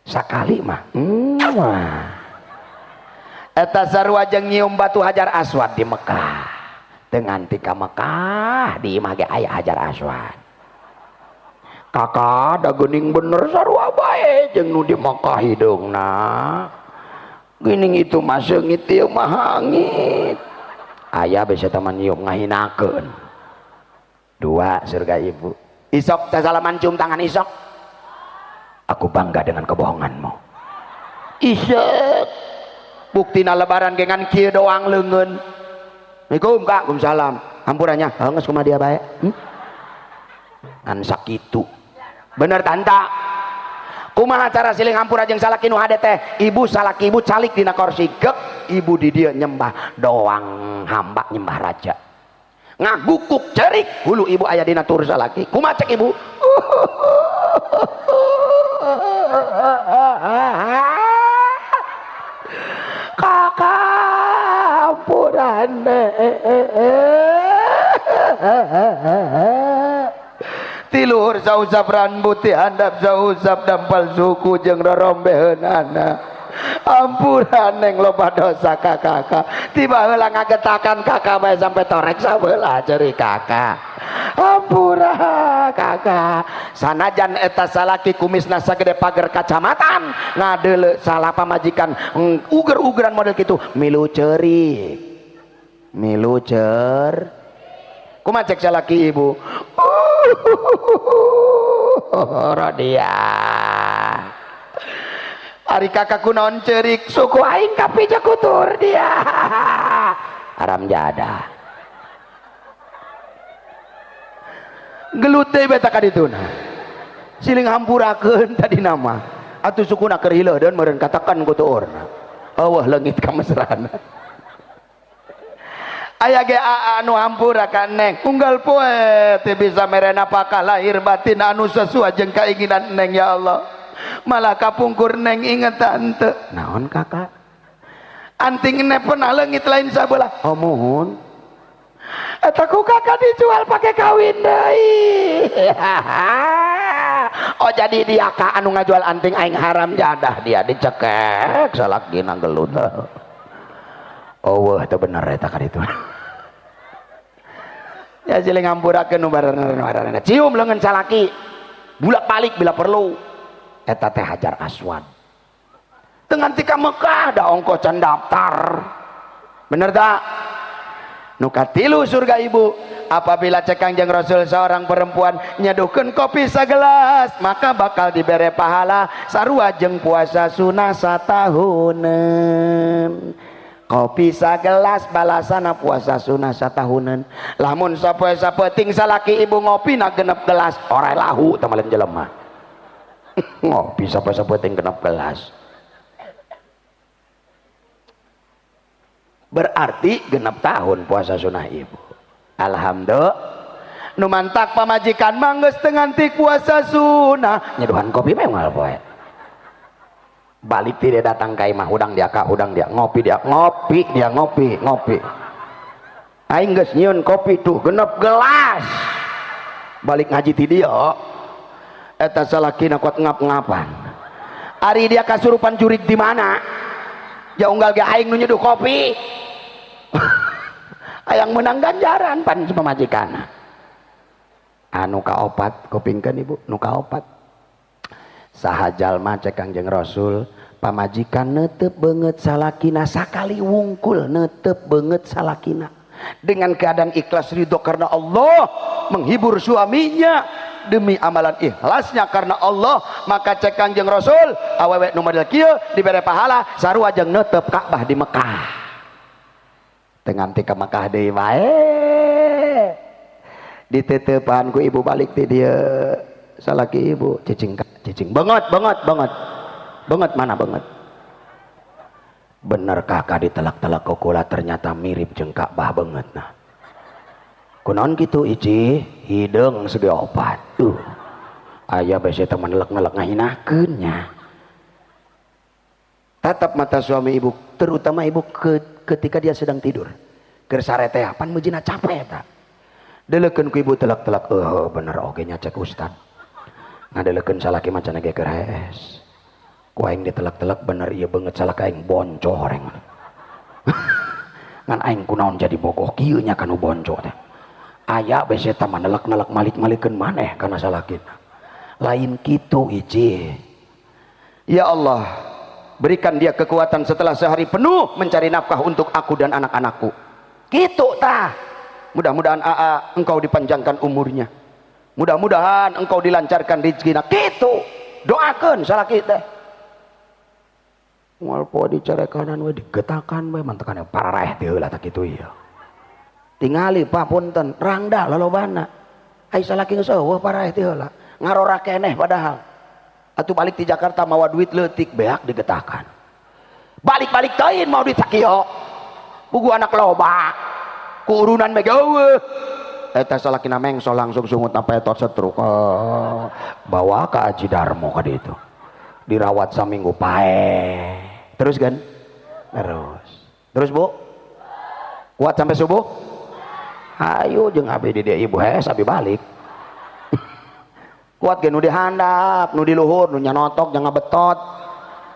Speaker 2: sakali mah eta sarua jeung nyium batu Hajar Aswad di Mekah. Teu nganti ka Mekah di imah ge aya Hajar Aswad. Kakak da geuning bener sarua bae jeung nu di Mekah hideungna. Geuning itu mah seungit ieu mah hangit. Aya bisa teman nyium ngahinakeun. Dua surga ibu. Isok salaman cium tangan isok. Aku bangga dengan kebohonganmu. Isok. Buktina lebaran gengan kieu doang leungeun. Assalamualaikum kak, waalaikumsalam. Hampurannya, geus kumaha dia bae? Ngan sakitu. Bener tanta. Kumaha cara siling hampura jeung salaki nu hade teh? Ibu salaki ibu calik dina kursi gek, ibu di dieu nyembah doang hamba nyembah raja. Ngagukuk cerik hulu ibu aya dina tur salaki. Kumaha cek ibu? Kakak hampurane. Tiluhur sausap rambut dihandap sausap dampal suku jeung rorombeheunana. Ampura neng loba dosa kakak. Tiba heula ngagetakan kakak bae sampai torek sabelah ceri kakak. Ampura kakak. Sanajan eta salaki kumisna sagede pager kacamatan ngadeuleu salah pamajikan uger-ugeran model kitu milu ceurik. Milu cer. Kumaha cek salaki ibu? Rodia. Ari kakak kunaon cerik suku aing kapija kutur dia. Haram jadah. Gelut deui beta ka dituna. Siling hampurakeun tadi nama. Atuh sukuna keur hileuh meureun katakan ku tuurna. Eueuh leungit kamesrana. Aya ge anu hampura ka neng unggal poe teu bisa mere napakah lahir batin anu sesuai jeung kainginan neng ya Allah. Malah kapungkur neng inget tante. Naon kakak? Anting neng pernah leungit lain sabelah. Oh muhun. Eta ku kakak dijual pakai kawin deui. Oh jadi dia ka anu ngajual anting aing haram jadah dia dicekek salakina gelut. Oh wah itu bener eta ka ditu. Ya siling ngampurakeun nu barana-barana. Cium leungeun salaki. Bulak-balik bila perlu. Eta teh Hajar Aswad. Teu nganti ka Mekah da ongkoh can daftar. Bener tak? Nu katilu surga ibu, apabila cek Kangjeng Rasul seorang perempuan nyeduhkeun kopi sagelas, maka bakal dibere pahala sarua jeung puasa sunah satahuneun. Kopi sagelas balasana puasa sunah satahuneun. Lamun sapoe sapeting salaki ibu ngopi na genep gelas, ora lahu teh malen jelema. Ngopi sapoe sapeting genep gelas. Berarti genep tahun puasa sunah ibu. Alhamdulillah. Nu mantak pamajikan mah geus teu nganti puasa sunah, nyeduhan kopi mah moal poe. Balik tidak datang ka imah, hudang dia ka hudang dia, ngopi dia, ngopi dia, ngopi, ngopi. Aing geus nyieun kopi tuh genep gelas. Balik ngaji ti dieu. Eta salakina kuat ngap-ngapan. Ari dia kasurupan jurig di mana? Ja unggal ge aing nu nyeduh kopi. Hayang menang ganjaran pan pamajikanna. Anu kaopat kupingkeun ibu, nu kaopat. Saha jalma cek Kangjeng Rasul, pamajikan neuteup beungeut salakina sakali wungkul neuteup beungeut salakina dengan keadaan ikhlas ridho karena Allah, menghibur suaminya demi amalan ikhlasnya karena Allah, maka cek Kangjeng Rasul awewe nu model kieu dibere pahala sarua jeung neuteup Ka'bah di Mekah. Teu nganti ka Mekah deui wae. Diteuteupan ku ibu balik ti dieu salaki ibu cicing cicing banget banget banget banget mana banget. Bener kakak ditelak-telak kukula ternyata mirip jeung Ka'bah banget. Nah kunaon kitu ici hideung segi opat tuh aya bese teman nelek-nelek ngahinakeun nya. Tatap mata suami ibu, terutama ibu ketika dia sedang tidur. Keur sare teh pan meujina capek eta. Deleukeun ku ibu telak-telak, eueuh bener oge nya cek ustad. Ngadelekeun salaki macana ge keur hees. Ku aing ditelak-telak bener ieu beungeut salaki aing bonco horeng. Ngan aing kunaon jadi bogoh kieu nya kanu bonco teh. Aya bese eta mah nelek-nelek malik-malikeun maneh kana salakina. Lain kitu hiji. Ya Allah, berikan dia kekuatan setelah sehari penuh mencari nafkah untuk aku dan anak-anakku. Gitu tah. Mudah-mudahan AA engkau dipanjangkan umurnya. Mudah-mudahan engkau dilancarkan rezekinya. Gitu. Doakeun salaki teh. Moal poe dicarekanan we digetakan we mantekan pararaeh teh heula tah kitu ieu. Tingali Pak punten, rangda lolobana. Ai salaki geus eueuh paraeh teh heula. Ngarora keneh padahal. Atuh balik di Jakarta mawa duit leutik beak digetakan. Balik-balik teuing mau duit sakieu. Pugu anak loba. Ku urunan mega eueuh. Eta salakina mengso langsung sungut sampai tot setruk. Oh, bawa ke Aji Darmo ka ditu. Dirawat saminggu paeh. Terus kan? Terus. Terus Bu? Kuat sampai subuh? Ayo jeung abi di dieu ibu hees abi balik. Kuat ge nu dihandap, nu di luhur, nu nyanotok jangan betot.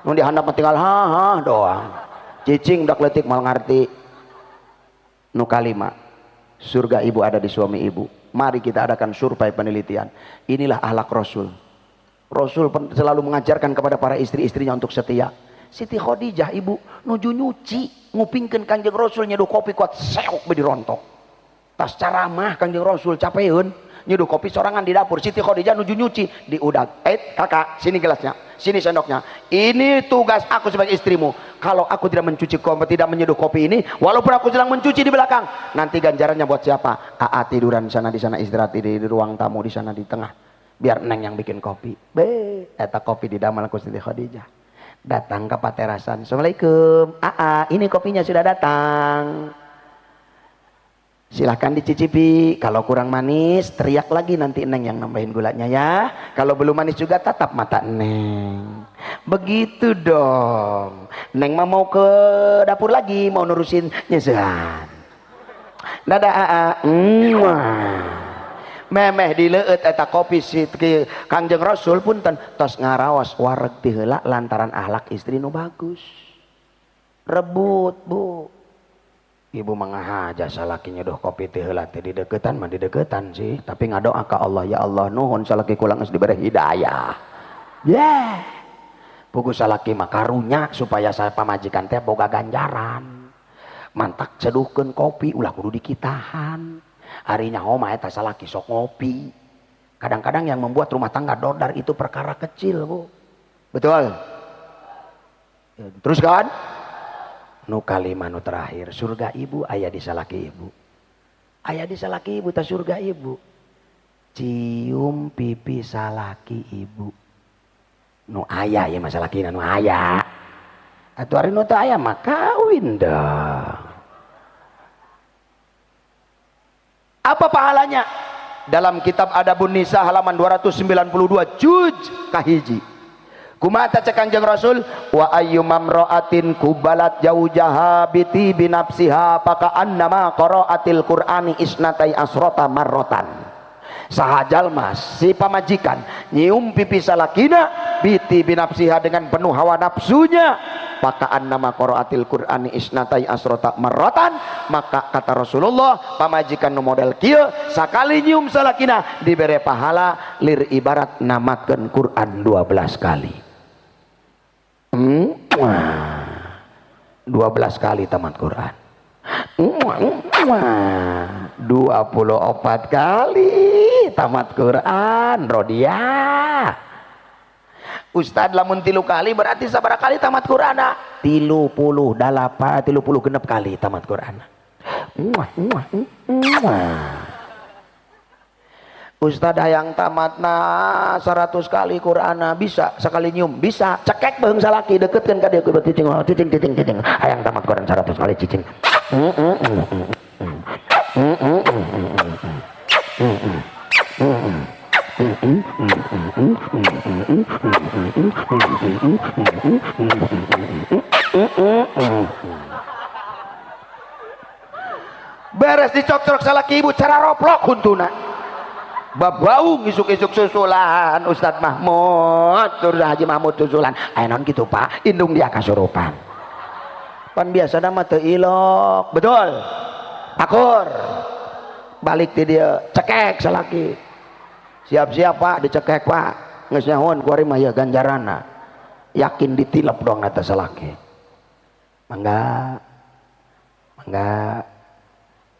Speaker 2: Nu dihandap mah tinggal ha ha doang. Cicing dak leutik mal ngarti. Nu kalima, surga ibu ada di suami ibu. Mari kita adakan survei penelitian. Inilah akhlak Rasul. Rasul selalu mengajarkan kepada para istri-istrinya untuk setia. Siti Khadijah ibu nuju nyuci, ngupingkeun Kanjeng Rasul nyeduh kopi kuat seok be dirontok. Tas caramah Kanjeng Rasul capeun, nyeduh kopi sorangan di dapur. Siti Khadijah nuju nyuci diudag. Kakak, sini gelasnya, sini sendoknya. Ini tugas aku sebagai istrimu. Kalau aku tidak mencuci kopi, tidak menyeduh kopi ini, walaupun aku sedang mencuci di belakang, nanti ganjarannya buat siapa? Aa tiduran sana di sana istirahat di ruang tamu di sana di tengah. Biar neng yang bikin kopi. Be, eta kopi didamel ku Siti Khadijah. Datang ke paterasan. Assalamualaikum. Aa, ini kopinya sudah datang. Silahkan dicicipi. Kalau kurang manis, teriak lagi nanti neng yang nambahin gulanya ya. Kalau belum manis juga tatap mata neng. Begitu dong. Neng mah mau ke dapur lagi, mau nerusin nyesehan. Dadah aa. Memeh dileueut eta kopi si Kangjeng Rasul punten tos ngaraos wareg ti heula lantaran akhlak istri nu bagus. Rebut, Bu. Ibu mangahaja salaki nyeduh kopi teh heula teh dideukeutan mah dideukeutan sih, tapi ngadoa ka Allah, ya Allah nuhun salaki kula geus dibere hidayah. Yeah. Pugu salaki mah karunya supaya saya pamajikan teh boga ganjaran. Mantak seduhkeun kopi ulah kudu dikitahan. Harinya homa eta salaki sok ngopi. Kadang-kadang yang membuat rumah tangga dodar itu perkara kecil, Bu. Betul? Terus kan? Nu kalima nu terakhir, surga ibu aya di salaki ibu. Aya di salaki ibu ta surga ibu. Cium pipi salaki ibu. Nu aya ya masalakina nu aya. Atuh ari nu teu aya mah kawin dong. Apa pahalanya? Dalam kitab Adabun Nisa halaman 292 juj kahiji. Kumaha cek Kangjeng Rasul? Wa ayyumamra'atin kubalat jaujaha biti binafsiha faka'annama qara'atil Qur'ani isnatai asrota marrotan. Saha jalma si pamajikan nyium pipi salakina biti binafsiha dengan penuh hawa nafsunya, faka'annama qara'atil Qur'ani isnatai asrota marrotan, maka kata Rasulullah pamajikan nu model kieu sakali nyium salakina dibere pahala lir ibarat namatkeun Quran 12 kali. 12 kali tamat Quran. 24 kali tamat Quran. Rodiah. Ustad lamun 3 kali berarti sabaraha kali tamat Quran? 38, 36 kali tamat Quran. Ustad hayang tamatna 100 kali Quran bisa sekali nyium bisa cekek beung salaki deketkeun ka dieu cicing cicing cicing cicing hayang tamat Quran 100 kali cicing. Beres dicocrok salaki ibu cara roplok huntuna. Babau isuk-isuk susulan Ustadz Mahmud, turun Haji Mahmud susulan. Aya naon kitu Pak? Indung dia kasurupan. Pan biasana mah teu ilok, betul? Akur. Balik ti dieu, cekek salaki. Siap-siap Pak, dicekek Pak. Geus nyahoan ku ari mah ya ganjaranna. Yakin ditilep dong eta salaki. Mangga. Mangga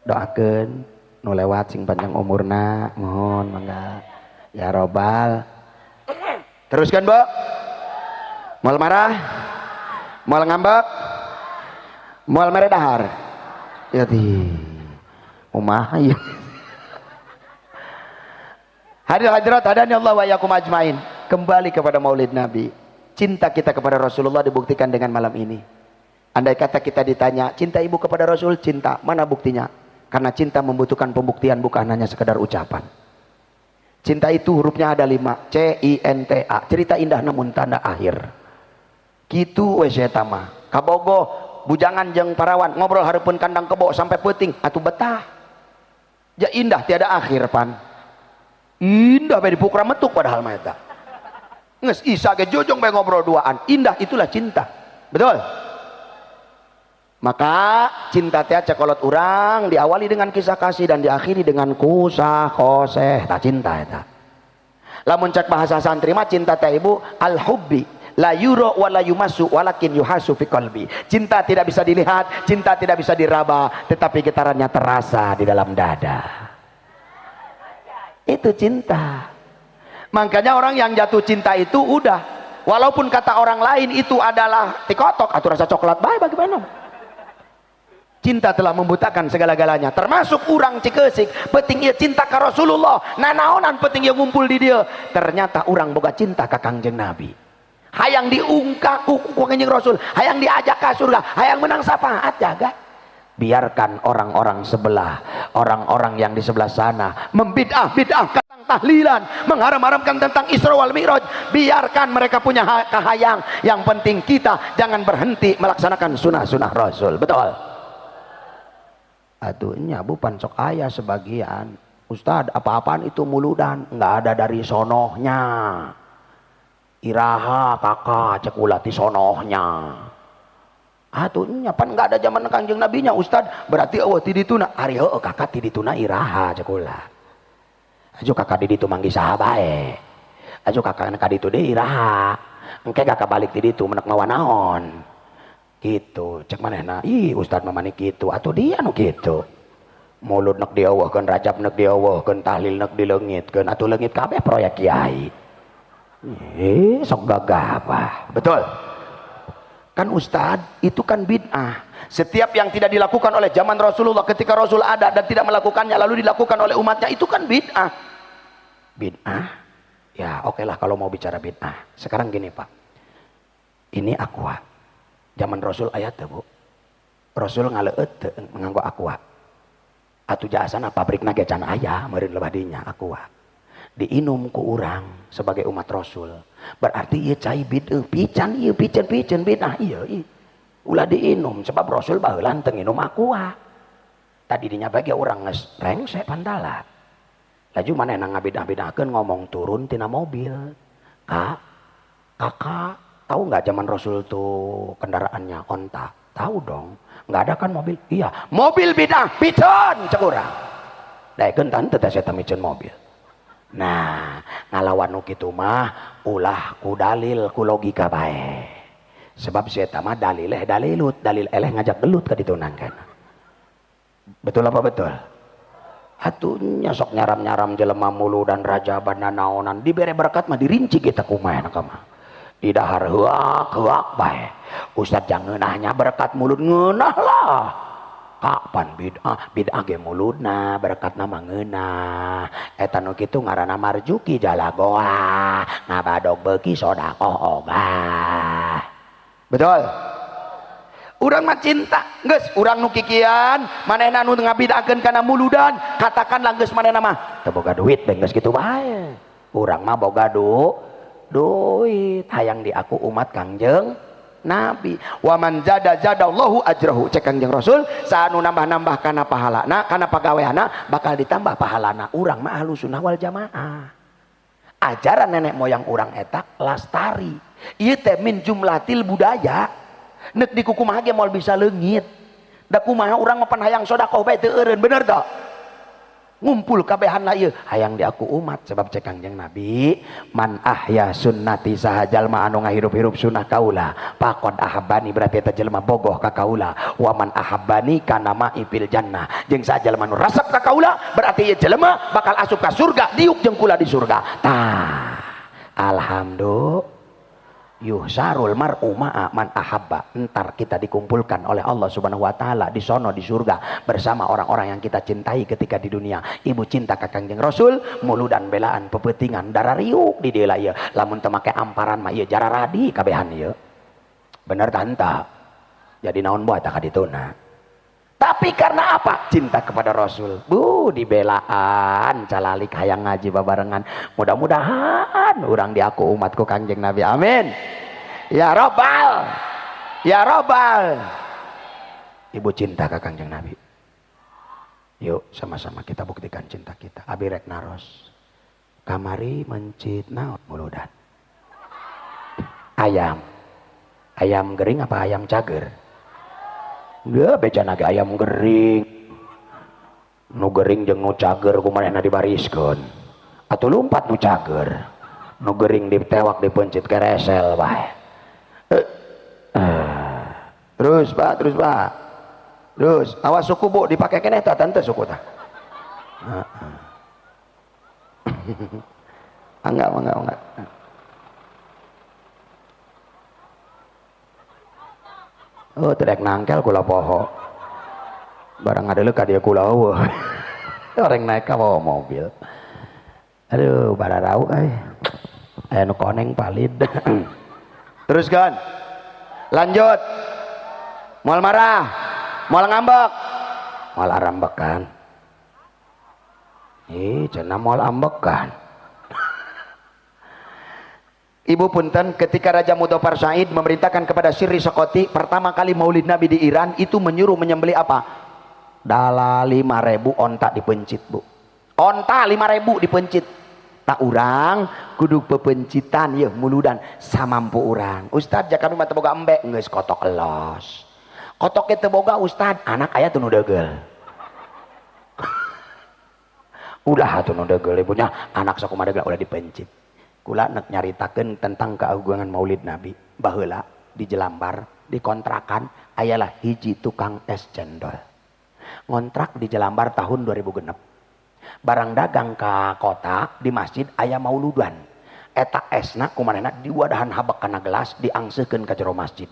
Speaker 2: doakeun nu lewat sing panjang umurna, mohon mangga ya robbal. Teruskan, Bu. Moal marah, moal ngambek, moal mere dahar. Ya di kumaha ieu. Hadirin hadirat hadani Allah wa iyyakum ajmain. Kembali kepada Maulid Nabi. Cinta kita kepada Rasulullah dibuktikan dengan malam ini. Andai kata kita ditanya, cinta ibu kepada Rasul, cinta. Mana buktinya? Karena cinta membutuhkan pembuktian, bukan hanya sekedar ucapan. Cinta itu hurufnya ada 5, C I N T A. Cerita indah namun tanda akhir. Kitu we eta mah. Kabogoh bujangan jeung parawan ngobrol hareupeun kandang kebo sampai peuting atuh betah. Ja indah tiada akhir pan. Indah bae dipukra metuk padahal mah eta. Geus isa ge jojong bae ngobrol duaan. Indah itulah cinta. Betul? Maka cinta teh cekolot urang diawali dengan kisah kasih dan diakhiri dengan kusah koseh. Tak cinta eta. Lamun cek bahasa santri mah cinta teh ibu al hubbi la yuro wa la yumasu walakin yuhasu fi qalbi. Cinta tidak bisa dilihat, cinta tidak bisa diraba, tetapi getarannya terasa di dalam dada. Itu cinta. Makanya orang yang jatuh cinta itu udah, walaupun kata orang lain itu adalah tikotok atau rasa coklat bae bagaimana? Cinta telah membutakan segala-galanya, termasuk urang Cikeusik. Penting ieu cinta ka Rasulullah, nanaonan penting ieu ngumpul di dieu. Ternyata urang boga cinta ka Kangjeng Nabi. Hayang diungkap ku Kangjeng Rasul, hayang diajak ka surga, hayang menang syafaat jaga. Biarkan orang-orang sebelah, orang-orang yang di sebelah sana membid'ah-bid'ahkan tahlilan, mengharam-haramkan tentang Isra wal Mi'raj. Biarkan mereka punya kahayang. Yang penting kita jangan berhenti melaksanakan sunnah-sunnah Rasul. Betul? Atuh nya bu pancok ayah sebagian Ustad apa-apaan itu muludan nggak ada dari sonohnya. Iraha kakak cek ulah ti sonohnya. Atuh nya pan nggak ada zaman Kangjeng Nabinya Ustad, berarti eueuh ti dituna. Ari heueuh kakak ti dituna iraha cek ulah. Aju kakak di ditu manggih saha bae. Aju kakak ka ditu deui iraha. Engke kakak balik ti ditu menek mawa naon. Gitu cek manehna, ih Ustad mah mani kitu atuh dia nu kitu. Mulut nek dieuweuhkeun, rajab nek dieuweuhkeun, tahlil nek dileungitkeun, atuh leungit kabeh proyek kiai. Sok gagah apa? Betul. Kan Ustad itu kan bid'ah. Setiap yang tidak dilakukan oleh zaman Rasulullah ketika Rasul ada dan tidak melakukannya lalu dilakukan oleh umatnya itu kan bid'ah. Bid'ah? Ya oke lah kalau mau bicara bid'ah. Sekarang gini Pak. Ini aqua. Zaman Rasul ayat teu Bu. Rasul ngaleueut teu nganggo aqua. Atuh jasana pabrikna ge can aya meureun lebah dinya aqua. Diinum ku urang sebagai umat Rasul. Berarti ieu cai bid'ah, pican ieu pican-pican bid'ah ieu. Ulah diinum sebab Rasul baheula teu nginum aqua. Tadi dinya bagi urang geus rengse pantala. Laju manehna ngabidah-bidahkeun ngomong turun tina mobil. Kak, kakak tahu nggak zaman Rasul tuh kendaraannya onta? Tahu dong. Nggak ada kan mobil? Iya, mobil bidah, pican cek urang. Daekeun tante teh saya miceun mobil. Nah, ngalawan nu kitu mah ulah ku dalil ku logika bae. Sebab si eta mah dalileh dalilut, dalil eleh ngajak gelut ka ditunangkeun. Betul apa betul? Atuh nya sok nyaram-nyaram jelema mulu dan raja naonan dibere berkat mah dirinci kita kumaha enak mah. Di dahar heuak heuak bae. Ustad jangan ngeunahnya berkat mulut ngeunah lah. Kapan bid'ah? Bid'ah ge mulutna berkatna mah ngeunah. Eta nu kitu ngaranna marjuki jalagoa, ngabadog beuki sedekah ogah. Betul? Urang mah cinta, geus urang nu kikian, manehna nu ngabid'ahkeun kana muludan, katakanlah geus manehna mah teu boga duit bae geus kitu bae. Urang mah boga duit, hayang di aku umat Kangjeng Nabi. Wa man zada zadallahu ajrahu. Cek Kangjeng Rasul, saha nu nambah-nambah kana pahalana, kana pagaweana bakal ditambah pahalana. Urang mah ahlu sunnah wal jamaah. Ajaran nenek moyang urang eta lastari. Ieu teh min jumlatil budaya. Nek dikukumaha ge moal bisa leungit. Da kumaha urang mah pan hayang sedekah bae teu eureun, bener teu? Ngumpul kabehan lah ieu hayang diaku umat sebab cek Kangjeng Nabi man ahya sunnati saha jalma anu ngahirup-hirup sunnah kaula faqad ahabbani berarti eta jelema bogoh ka kaula wa man ahabbani kana ma'i fil jannah jeung saha jalma nu resep ka kaula berarti ieu jelema bakal asup ka surga diuk jeung kula di surga. Tah alhamdulillah yuhsarul mar'u ma'a man ahabba, entar kita dikumpulkan oleh Allah Subhanahu wa taala di sono di surga bersama orang-orang yang kita cintai ketika di dunia. Ibu cinta ka Kangjeng Rasul muludan belaan pepetingan darah riuk di dieu ieu lamun teu make amparan mah ieu jararadi kabehan ieu. Bener tanta. Jadi naon buat ka dituna. Tapi karena apa? Cinta kepada Rasul. Bu, dibelaan calalik hayang ngaji babarengan. Mudah-mudahan urang diaku umatku Kangjeng Nabi. Amin. Ya Robbal. Ya Robbal. Ibu cinta ke Kangjeng Nabi. Yuk sama-sama kita buktikan cinta kita. Abi rek naros. Kamari mencit naon muludan. Ayam. Ayam gering apa ayam cager? Dia beca naga ayam gering. Nu gering jeung nu cager kumanehna dibariskeun. Atuh lumpat nu cager. Nu gering ditewak dipencit keresel bae. Terus Pak, terus Pak. Terus, awas suku Bu dipake keneh tah tante suku tah. Enggak, enggak, enggak. Oh, tidak nangkel kula poho. Barang ada ka dia kula eueuh. Orang naik ka bawa mobil. Aduh, bararau euy. Aya nu koneng palid. Terus kan. Lanjut. Moal marah, moal ngambek. Moal arambekan. Ih, cenah moal ambekan. Ibu punten, ketika Raja Mudhafar Said memerintahkan kepada Sirri Sokoti pertama kali maulid Nabi di Iran itu menyuruh menyembelih apa? Dala 5.000 onta dipencit, Bu. Onta 5.000 dipencit. Tak urang kudu pepencitan yeuh muludan samampu urang. Ustad ja kami mah teu boga embe geus kotok elos. Kotok teu boga ustad, anak aya teu nu deugel. Udah atuh nu deugel ibunya, anak sakumaha deugel udah dipencit. Kula nek nyaritakeun tentang keagungan Maulid Nabi. Baheula di Jelambar di kontrakan ayalah hiji tukang es cendol. Ngontrak di Jelambar tahun 2006. Barang dagang ka kota di masjid aya mauludan. Eta esna kumanehna diwadahan habek kana gelas diangseukeun ka jero masjid.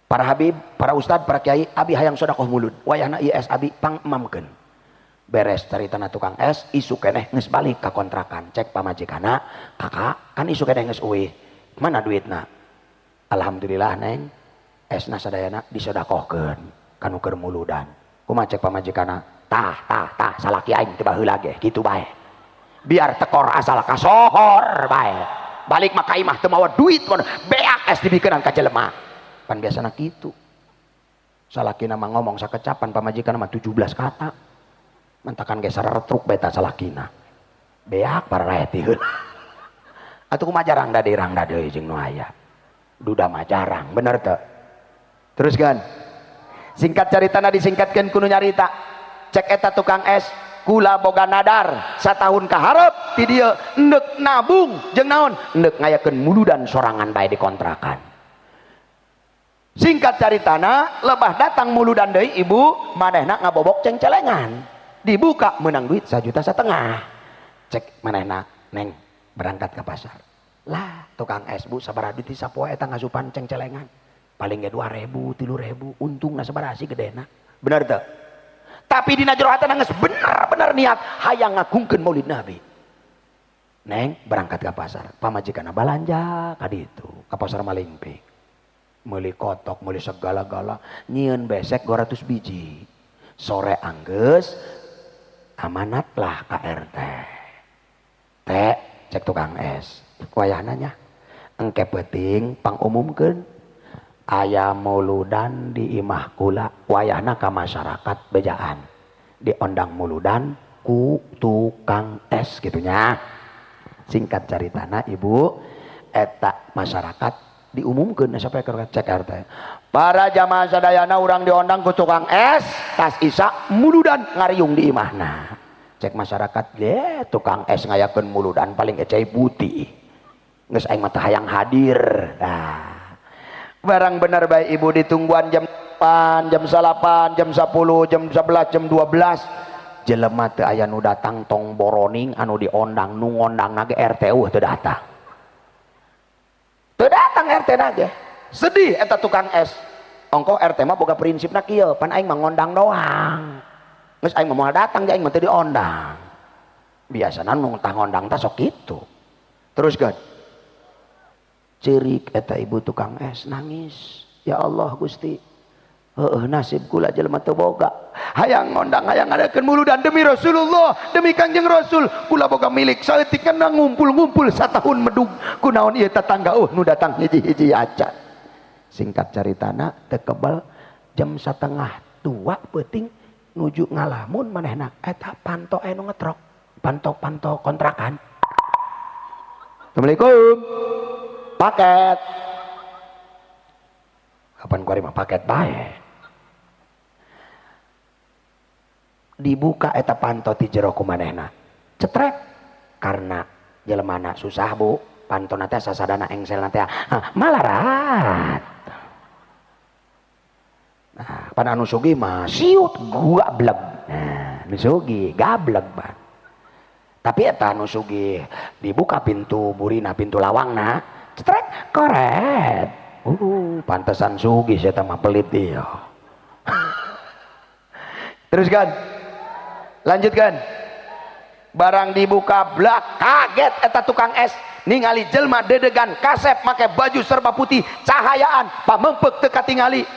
Speaker 2: Para habib, para ustad, para kiai abi hayang sedekah mulud. Wayahna ieu es abi pangemamkeun. Beres caritana tukang es, isu keneh geus balik ka kontrakan. Cek pamajikanna, kakak kan isu keneh geus euih. Mana duitna? Alhamdulillah neng, esna sadayana disedakohkeun kanu keur muludan. Kumaha cek pamajikanna? Tah tah tah salaki aing teu baheula ge kitu bae. Biar tekor asal kasohor bae. Balik mah ka imah teu mawa duit mun beak es dibikeunan ka jelema. Pan biasana kitu. Salakina mah ngomong sakecapan, pamajikanna mah 17 kata. Mentakan geser truk beta salakina beak para rakyat heula atuh kumaha jarang da dirang da deui jeung nu aya duda mah jarang bener teu. Terus kan singkat caritana disingkatkeun kudu nyarita cek eta tukang es kula boga nadar satahun kaharep ti dieu endek nabung jeung naon endek ngayakeun muludan sorangan bae di kontrakan. Singkat caritana lebah datang muludan deui ibu manehna ngabobok cengcelengan dibuka menang duit 1,5 juta. Cek manehna neng berangkat ke pasar lah tukang es bu sabaraha duit sapoe eta ngasupan cengcelengan paling ge 2.000 3.000 untungna sabaraha sih gedena bener teu. Tapi dina jero hatena geus bener-bener niat hayang ngagungkeun Maulid Nabi. Neng berangkat ke pasar pamajikanna balanja ka ditu ka pasar Malingping meuli kotok meuli segala-gala nyieun besek 200 biji sore anggeus amanatlah ka RT. Teh cek tukang es wayahna nya engke peuting pangumumkeun Aya muludan di imah kula wayahna ka masyarakat bejaan diondang muludan ku tukang es gitunya. Singkat caritana ibu eta masyarakat diumumkeun sampai ke cek RT para jamaah sadayana urang diondang ku tukang es tas isa muludan ngariung di imahna. Cek masyarakat ye tukang es ngayakeun muludan paling ecai putih geus aing mah teh hayang hadir. Nah barang bener baik ibu ditungguan jam 8, jam 9, jam 10, jam 11, jam 12 jelema teu aya nu datang tong boroning anu diondang nu ngondangna ge RT eueuh teu datang. Teu datang RT na ge. Sedih eta tukang es. Ongkoh RT mah boga prinsipna kieu, pan aing mah ngondang doang. Geus aing mah moal datang ge aing mah teu diondang. Biasana nu tah ngondang tah sok kitu. Teruskeun. Cerik eta ibu tukang es nangis, ya Allah Gusti, heueuh nasib kula jelema teu boga, hayang ngondang hayang ngadakeun muludan demi Rasulullah, demi Kangjeng Rasul, kula boga milik saeutik kana ngumpul-ngumpul satahun medug, kunaon ieu tetangga nu datang hiji-hiji acan. Singkat caritana teu kebal jam 1:30 peuting nuju ngalamun manehna eta panto anu ngetrok, panto-panto kontrakan. Assalamualaikum. Paket kapan kuari mah paket bae dibuka eta panto ti jero ku manehna cetrek karena jelemana susah bu pantona teh sasadana engselna teh malarat. Nah pan anu sugih mah siut gablek. Nah nu sugih gablek ban tapi eta anu sugih dibuka pintu burina pintu lawangna cetrek koret. Pantesan sugih saya mah pelit dia. Teruskan. Lanjutkan. Barang dibuka blak kaget eta tukang es ningali jelma dedegan kasep make baju serba putih cahayaan pamengpeuk teu katingali.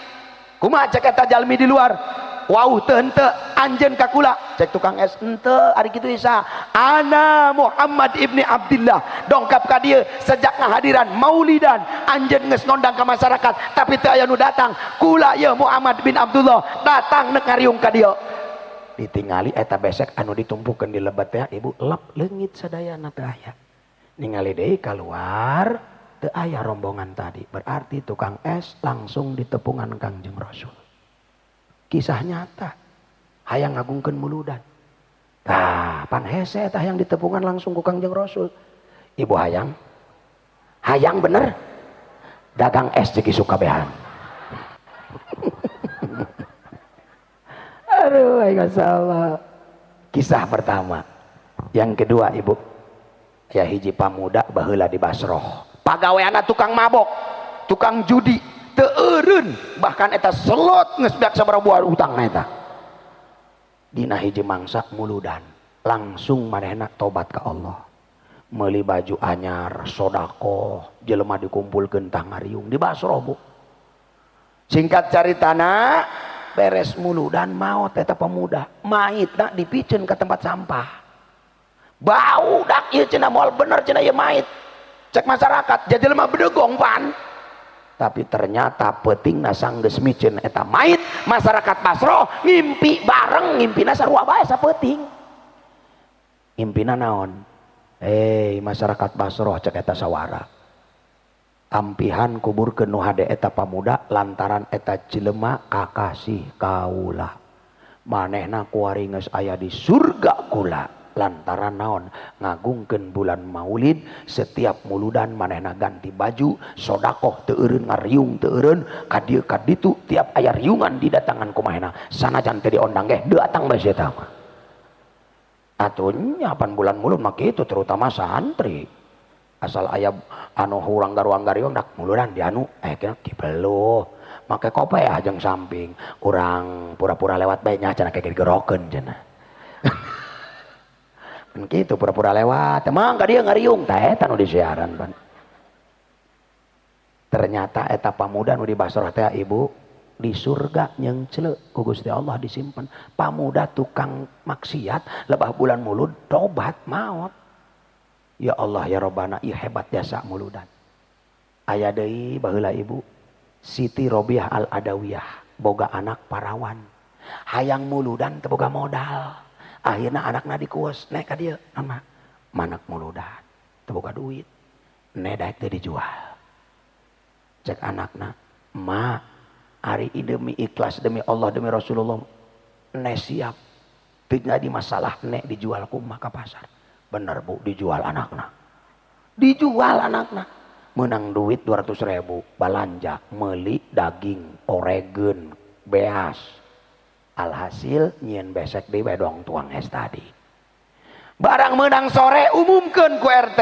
Speaker 2: Kumaha cek eta jalmi di luar? Wau teu henteu anjeun ka kula. Cek tukang es henteu ari kitu isa. Ana Muhammad ibni Abdillah dongkap ka dieu sejak ngahadiran maulidan anjeun geus ngondang ka masyarakat tapi teu aya nu datang. Kula ieu Muhammad bin Abdullah datang nek ngariung ka dieu. Ditingali eta besek anu ditumpukeun di lebet teh ibu lep leungit sadayana teu aya. Ningali deui kaluar teu aya rombongan tadi. Berarti tukang es langsung ditepungan Kangjeng Rasul. Kisah nyata hayang ngagungkeun muludan. Tah pan hese tah yang ditepungan langsung ku Kangjeng Rasul. Ibu hayang hayang bener dagang es jeung isuk kabehan. Aduh aing salah. Kisah pertama. Yang kedua ibu ya hiji pamuda baheula di Basroh pagaweanna tukang mabok tukang judi teu eureun bahkan eta selot geus beak sabaraha buah hutangna eta. Dina hiji mangsa muludan langsung manehna tobat ka Allah, meuli baju anyar sedekah jelema dikumpulkeun tah ngariung di Basroh bu. Singkat caritana beres muludan maot eta pemuda maitna dipiceun ka tempat sampah. Bau dak ieu cenah moal bener cenah ieu mait. Cek masyarakat jelema bedegong pan. Tapi ternyata peutingna sanggeus miceun eta mait masyarakat Basroh ngimpi bareng ngimpina sarua bae sapeuting. Ngimpina naon? Masyarakat Basroh cek eta sawara. Ampihan kuburkeun nu hade eta pamuda lantaran eta jelema kakasih kaula. Manehna kuari geus aya di surga kula. Lantaran naon ngagungkeun bulan maulid setiap muludan manehna ganti baju sodakoh teu eureun ngariung teu eureun ka dieu ka ditu tiap aya riungan didatangan ku manehna sanajan teu diondang ge datang bae eta mah. Atuh nya pan bulan mulud mah kitu terutama santri asal aya anu hurang garuang gariung dak muludan di anu kira kibeluh make kopeah jeung samping urang pura-pura lewat bae nya cenah kayak digerokeun cenah. Gitu pura-pura lewat emang dia ngariung tah eta nu disiaran pan. Ternyata eta pamuda nu di Basrah teh ibu di surga nyeungcleu ku Gusti Allah disimpen. Pamuda tukang maksiat lebah bulan mulud tobat maot. Ya Allah ya Robbana, ieu hebat jasa muludan. Aya deui baheula ibu Siti Robiah Al-Adawiyah boga anak parawan hayang muludan teu boga modal akhirna anakna dikuos nek ka dieu mama manak muludan teu boga duit ne daek teu dijual cek anakna ma ari demi ikhlas demi Allah demi Rasulullah ne siap teu jadi masalah ne dijual kumaha ka pasar. Bener bu dijual anakna, dijual anakna menang duit 200.000 balanja meuli daging oregen beas alhasil nyieun besek deui bae doang tuang es tadi barang menang sore umumkeun ku RT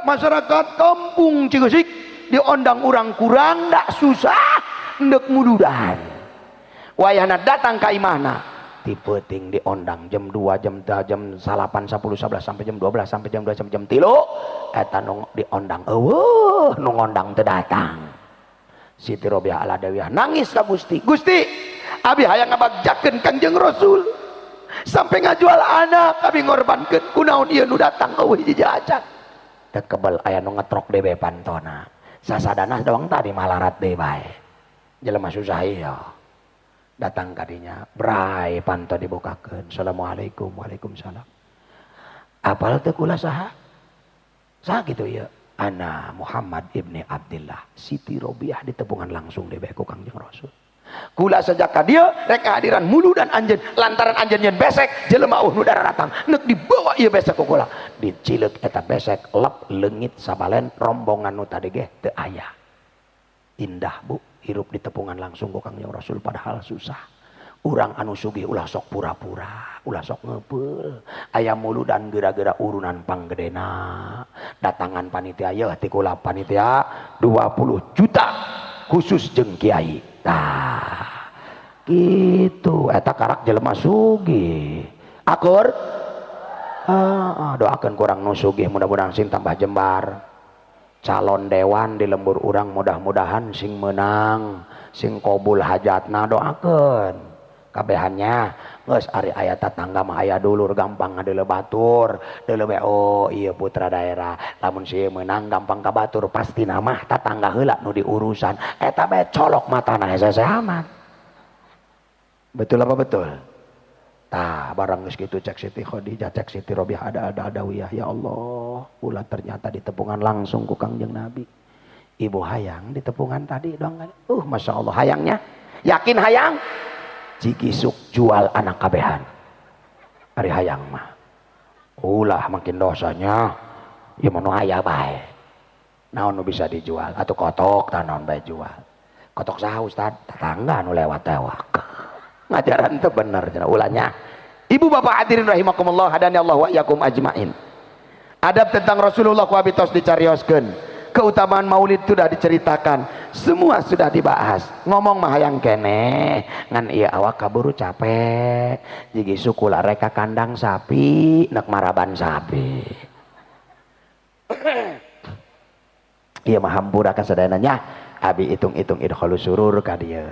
Speaker 2: masyarakat kampung Cigeusik diondang urang kurang dak susah ndek muludan wayahna datang ka imahna ti peuting diondang jam 2 jam 8 10 11 sampai jam 12 sampai jam 2 sampai jam 3 eta nu diondang eueuh nu ngondang teu datang. Siti Robiah Al-Adawiyah nangis ka Gusti, Gusti abi hayang ngabagjakeun Kangjeng Rasul sampai ngajual anak abi ngorbankeun kunaon ieu nu datang eueuh hiji acan teu kebel aya nu ngetrok deui pantona sasadana doang tadi malarat deui bae jelema susah ieu datang kadinya brai panto dibukakeun assalamualaikum waalaikumsalam apal teu kula saha saha kitu ieu ana Muhammad ibni Abdillah. Siti Robiah ditepungan langsung deui ku Kangjeng Rasul kula sejak ka dieu rek kehadiran muludan anjeun lantaran anjeun nyeun besek jelema eueuh nu daratang neuk dibawa ieu besek ku kula dicileuk eta besek lep leungit sabalen rombongan nu tadi ge teu aya. Indah bu hirup ditepungan langsung ku Kangjeng Rasul padahal susah. Urang anu sugih ulah sok pura-pura ulah sok ngepeul aya muludan geura-geura urunan panggedena datangan panitia yeuh ti kula panitia 20 juta khusus jeung kiai tah kitu eta karak jelema sugih akur doakeun kurang nu sugih mudah-mudahan sing tambah jembar calon dewan di lembur urang mudah-mudahan sing menang sing kobul hajatna doakeun kabehannya geus ari aya tatangga mah aya dulur gampang ngadeuleu batur deuleu bae oh ieu putra daerah lamun si menang gampang ka batur pasti mah tatangga heula nu diurusan eta bae colok matana hese amat. Betul apa betul? Tah barang geus kitu cek Siti Khadijah cek Siti Robiah ada Adawiyah ya Allah ulah ternyata ditepungan langsung ku Kangjeng Nabi. Ibu hayang ditepungan tadi doang masya Allah hayangnya yakin hayang Cigisuk jual anak kabehan ari hayang mah ulah makin dosanya ieu mah nu aya bae naon nu bisa dijual atuh kotok tah naon bae jual kotok saha ustad tetangga nu lewat tewak ngajaran teu bener cenah ulahnya. Ibu bapak hadirin rahimakumullah hadani Allah wa iyyakum ajmain. Adab tentang Rasulullah ku abi tos dicarioskeun, keutamaan maulid sudah diceritakan, semua sudah dibahas. Ngomong mah hayang keneh ngan ieu awak kaburu capek jigi sukula reka kandang sapi nek maraban sapi ieu mah hampura ka sadayana nya abi hitung-hitung idkhalus surur ka dieu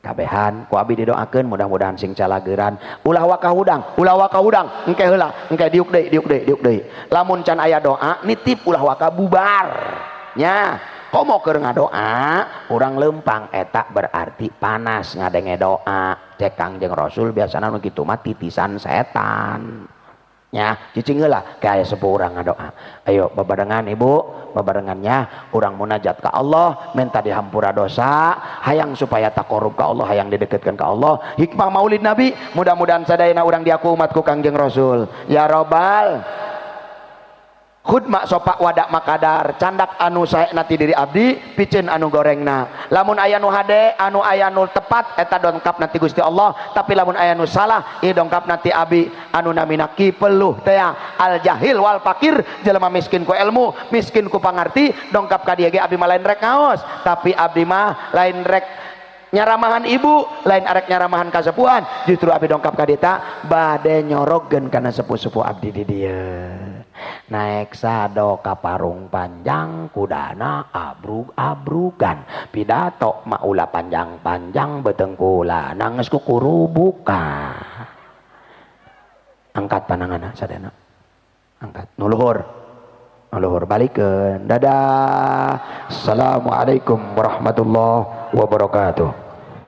Speaker 2: kabehan ku abi didoakeun mudah-mudahan sing calageran ulah waka hudang ulah waka hudang engke heula engke diuk deui diuk deui diuk deui lamun can aya doa nitip ulah waka bubar nya komo keur ngadoa urang lempang eta berarti panas ngadenge doa cek Kangjeng Rasul biasana nu kitu mah titisan setan nya cicing heula kayak sepuh urang ngadoa ayo babarengan ibu babarengannya urang munajat ka Allah minta dihampura dosa hayang supaya takorub ka Allah hayang dideketkeun ka Allah hikmah maulid Nabi mudah-mudahan sadayana urang diaku umatku Kangjeng Rasul ya robbal khudma sopak wadak makadar candak anu saekna ti diri abdi piceun anu gorengna lamun aya nu hade anu aya nu tepat eta dongkap nanti Gusti Allah tapi lamun aya nu salah ieu dongkap nanti abi anu namina ki peluh tea al jahil wal fakir jelema miskin ku ilmu miskin ku pangarti dongkap ka dieu ge abi mah lain rek ngaos tapi abdi mah lain rek nyaramahan ibu lain arek nyaramahan kasepuhan justru abi dongkap ka dieu bade nyorogeun kana sepuh-sepuh abdi di dieu naek sado ka parung panjang kudana abrug-abrugan pidato maula panjang-panjang betengkula nangis kukurubuka angkat panangan sadayana angkat nu luhur Luhur balikeun. Dadah. Assalamualaikum warahmatullahi wabarakatuh.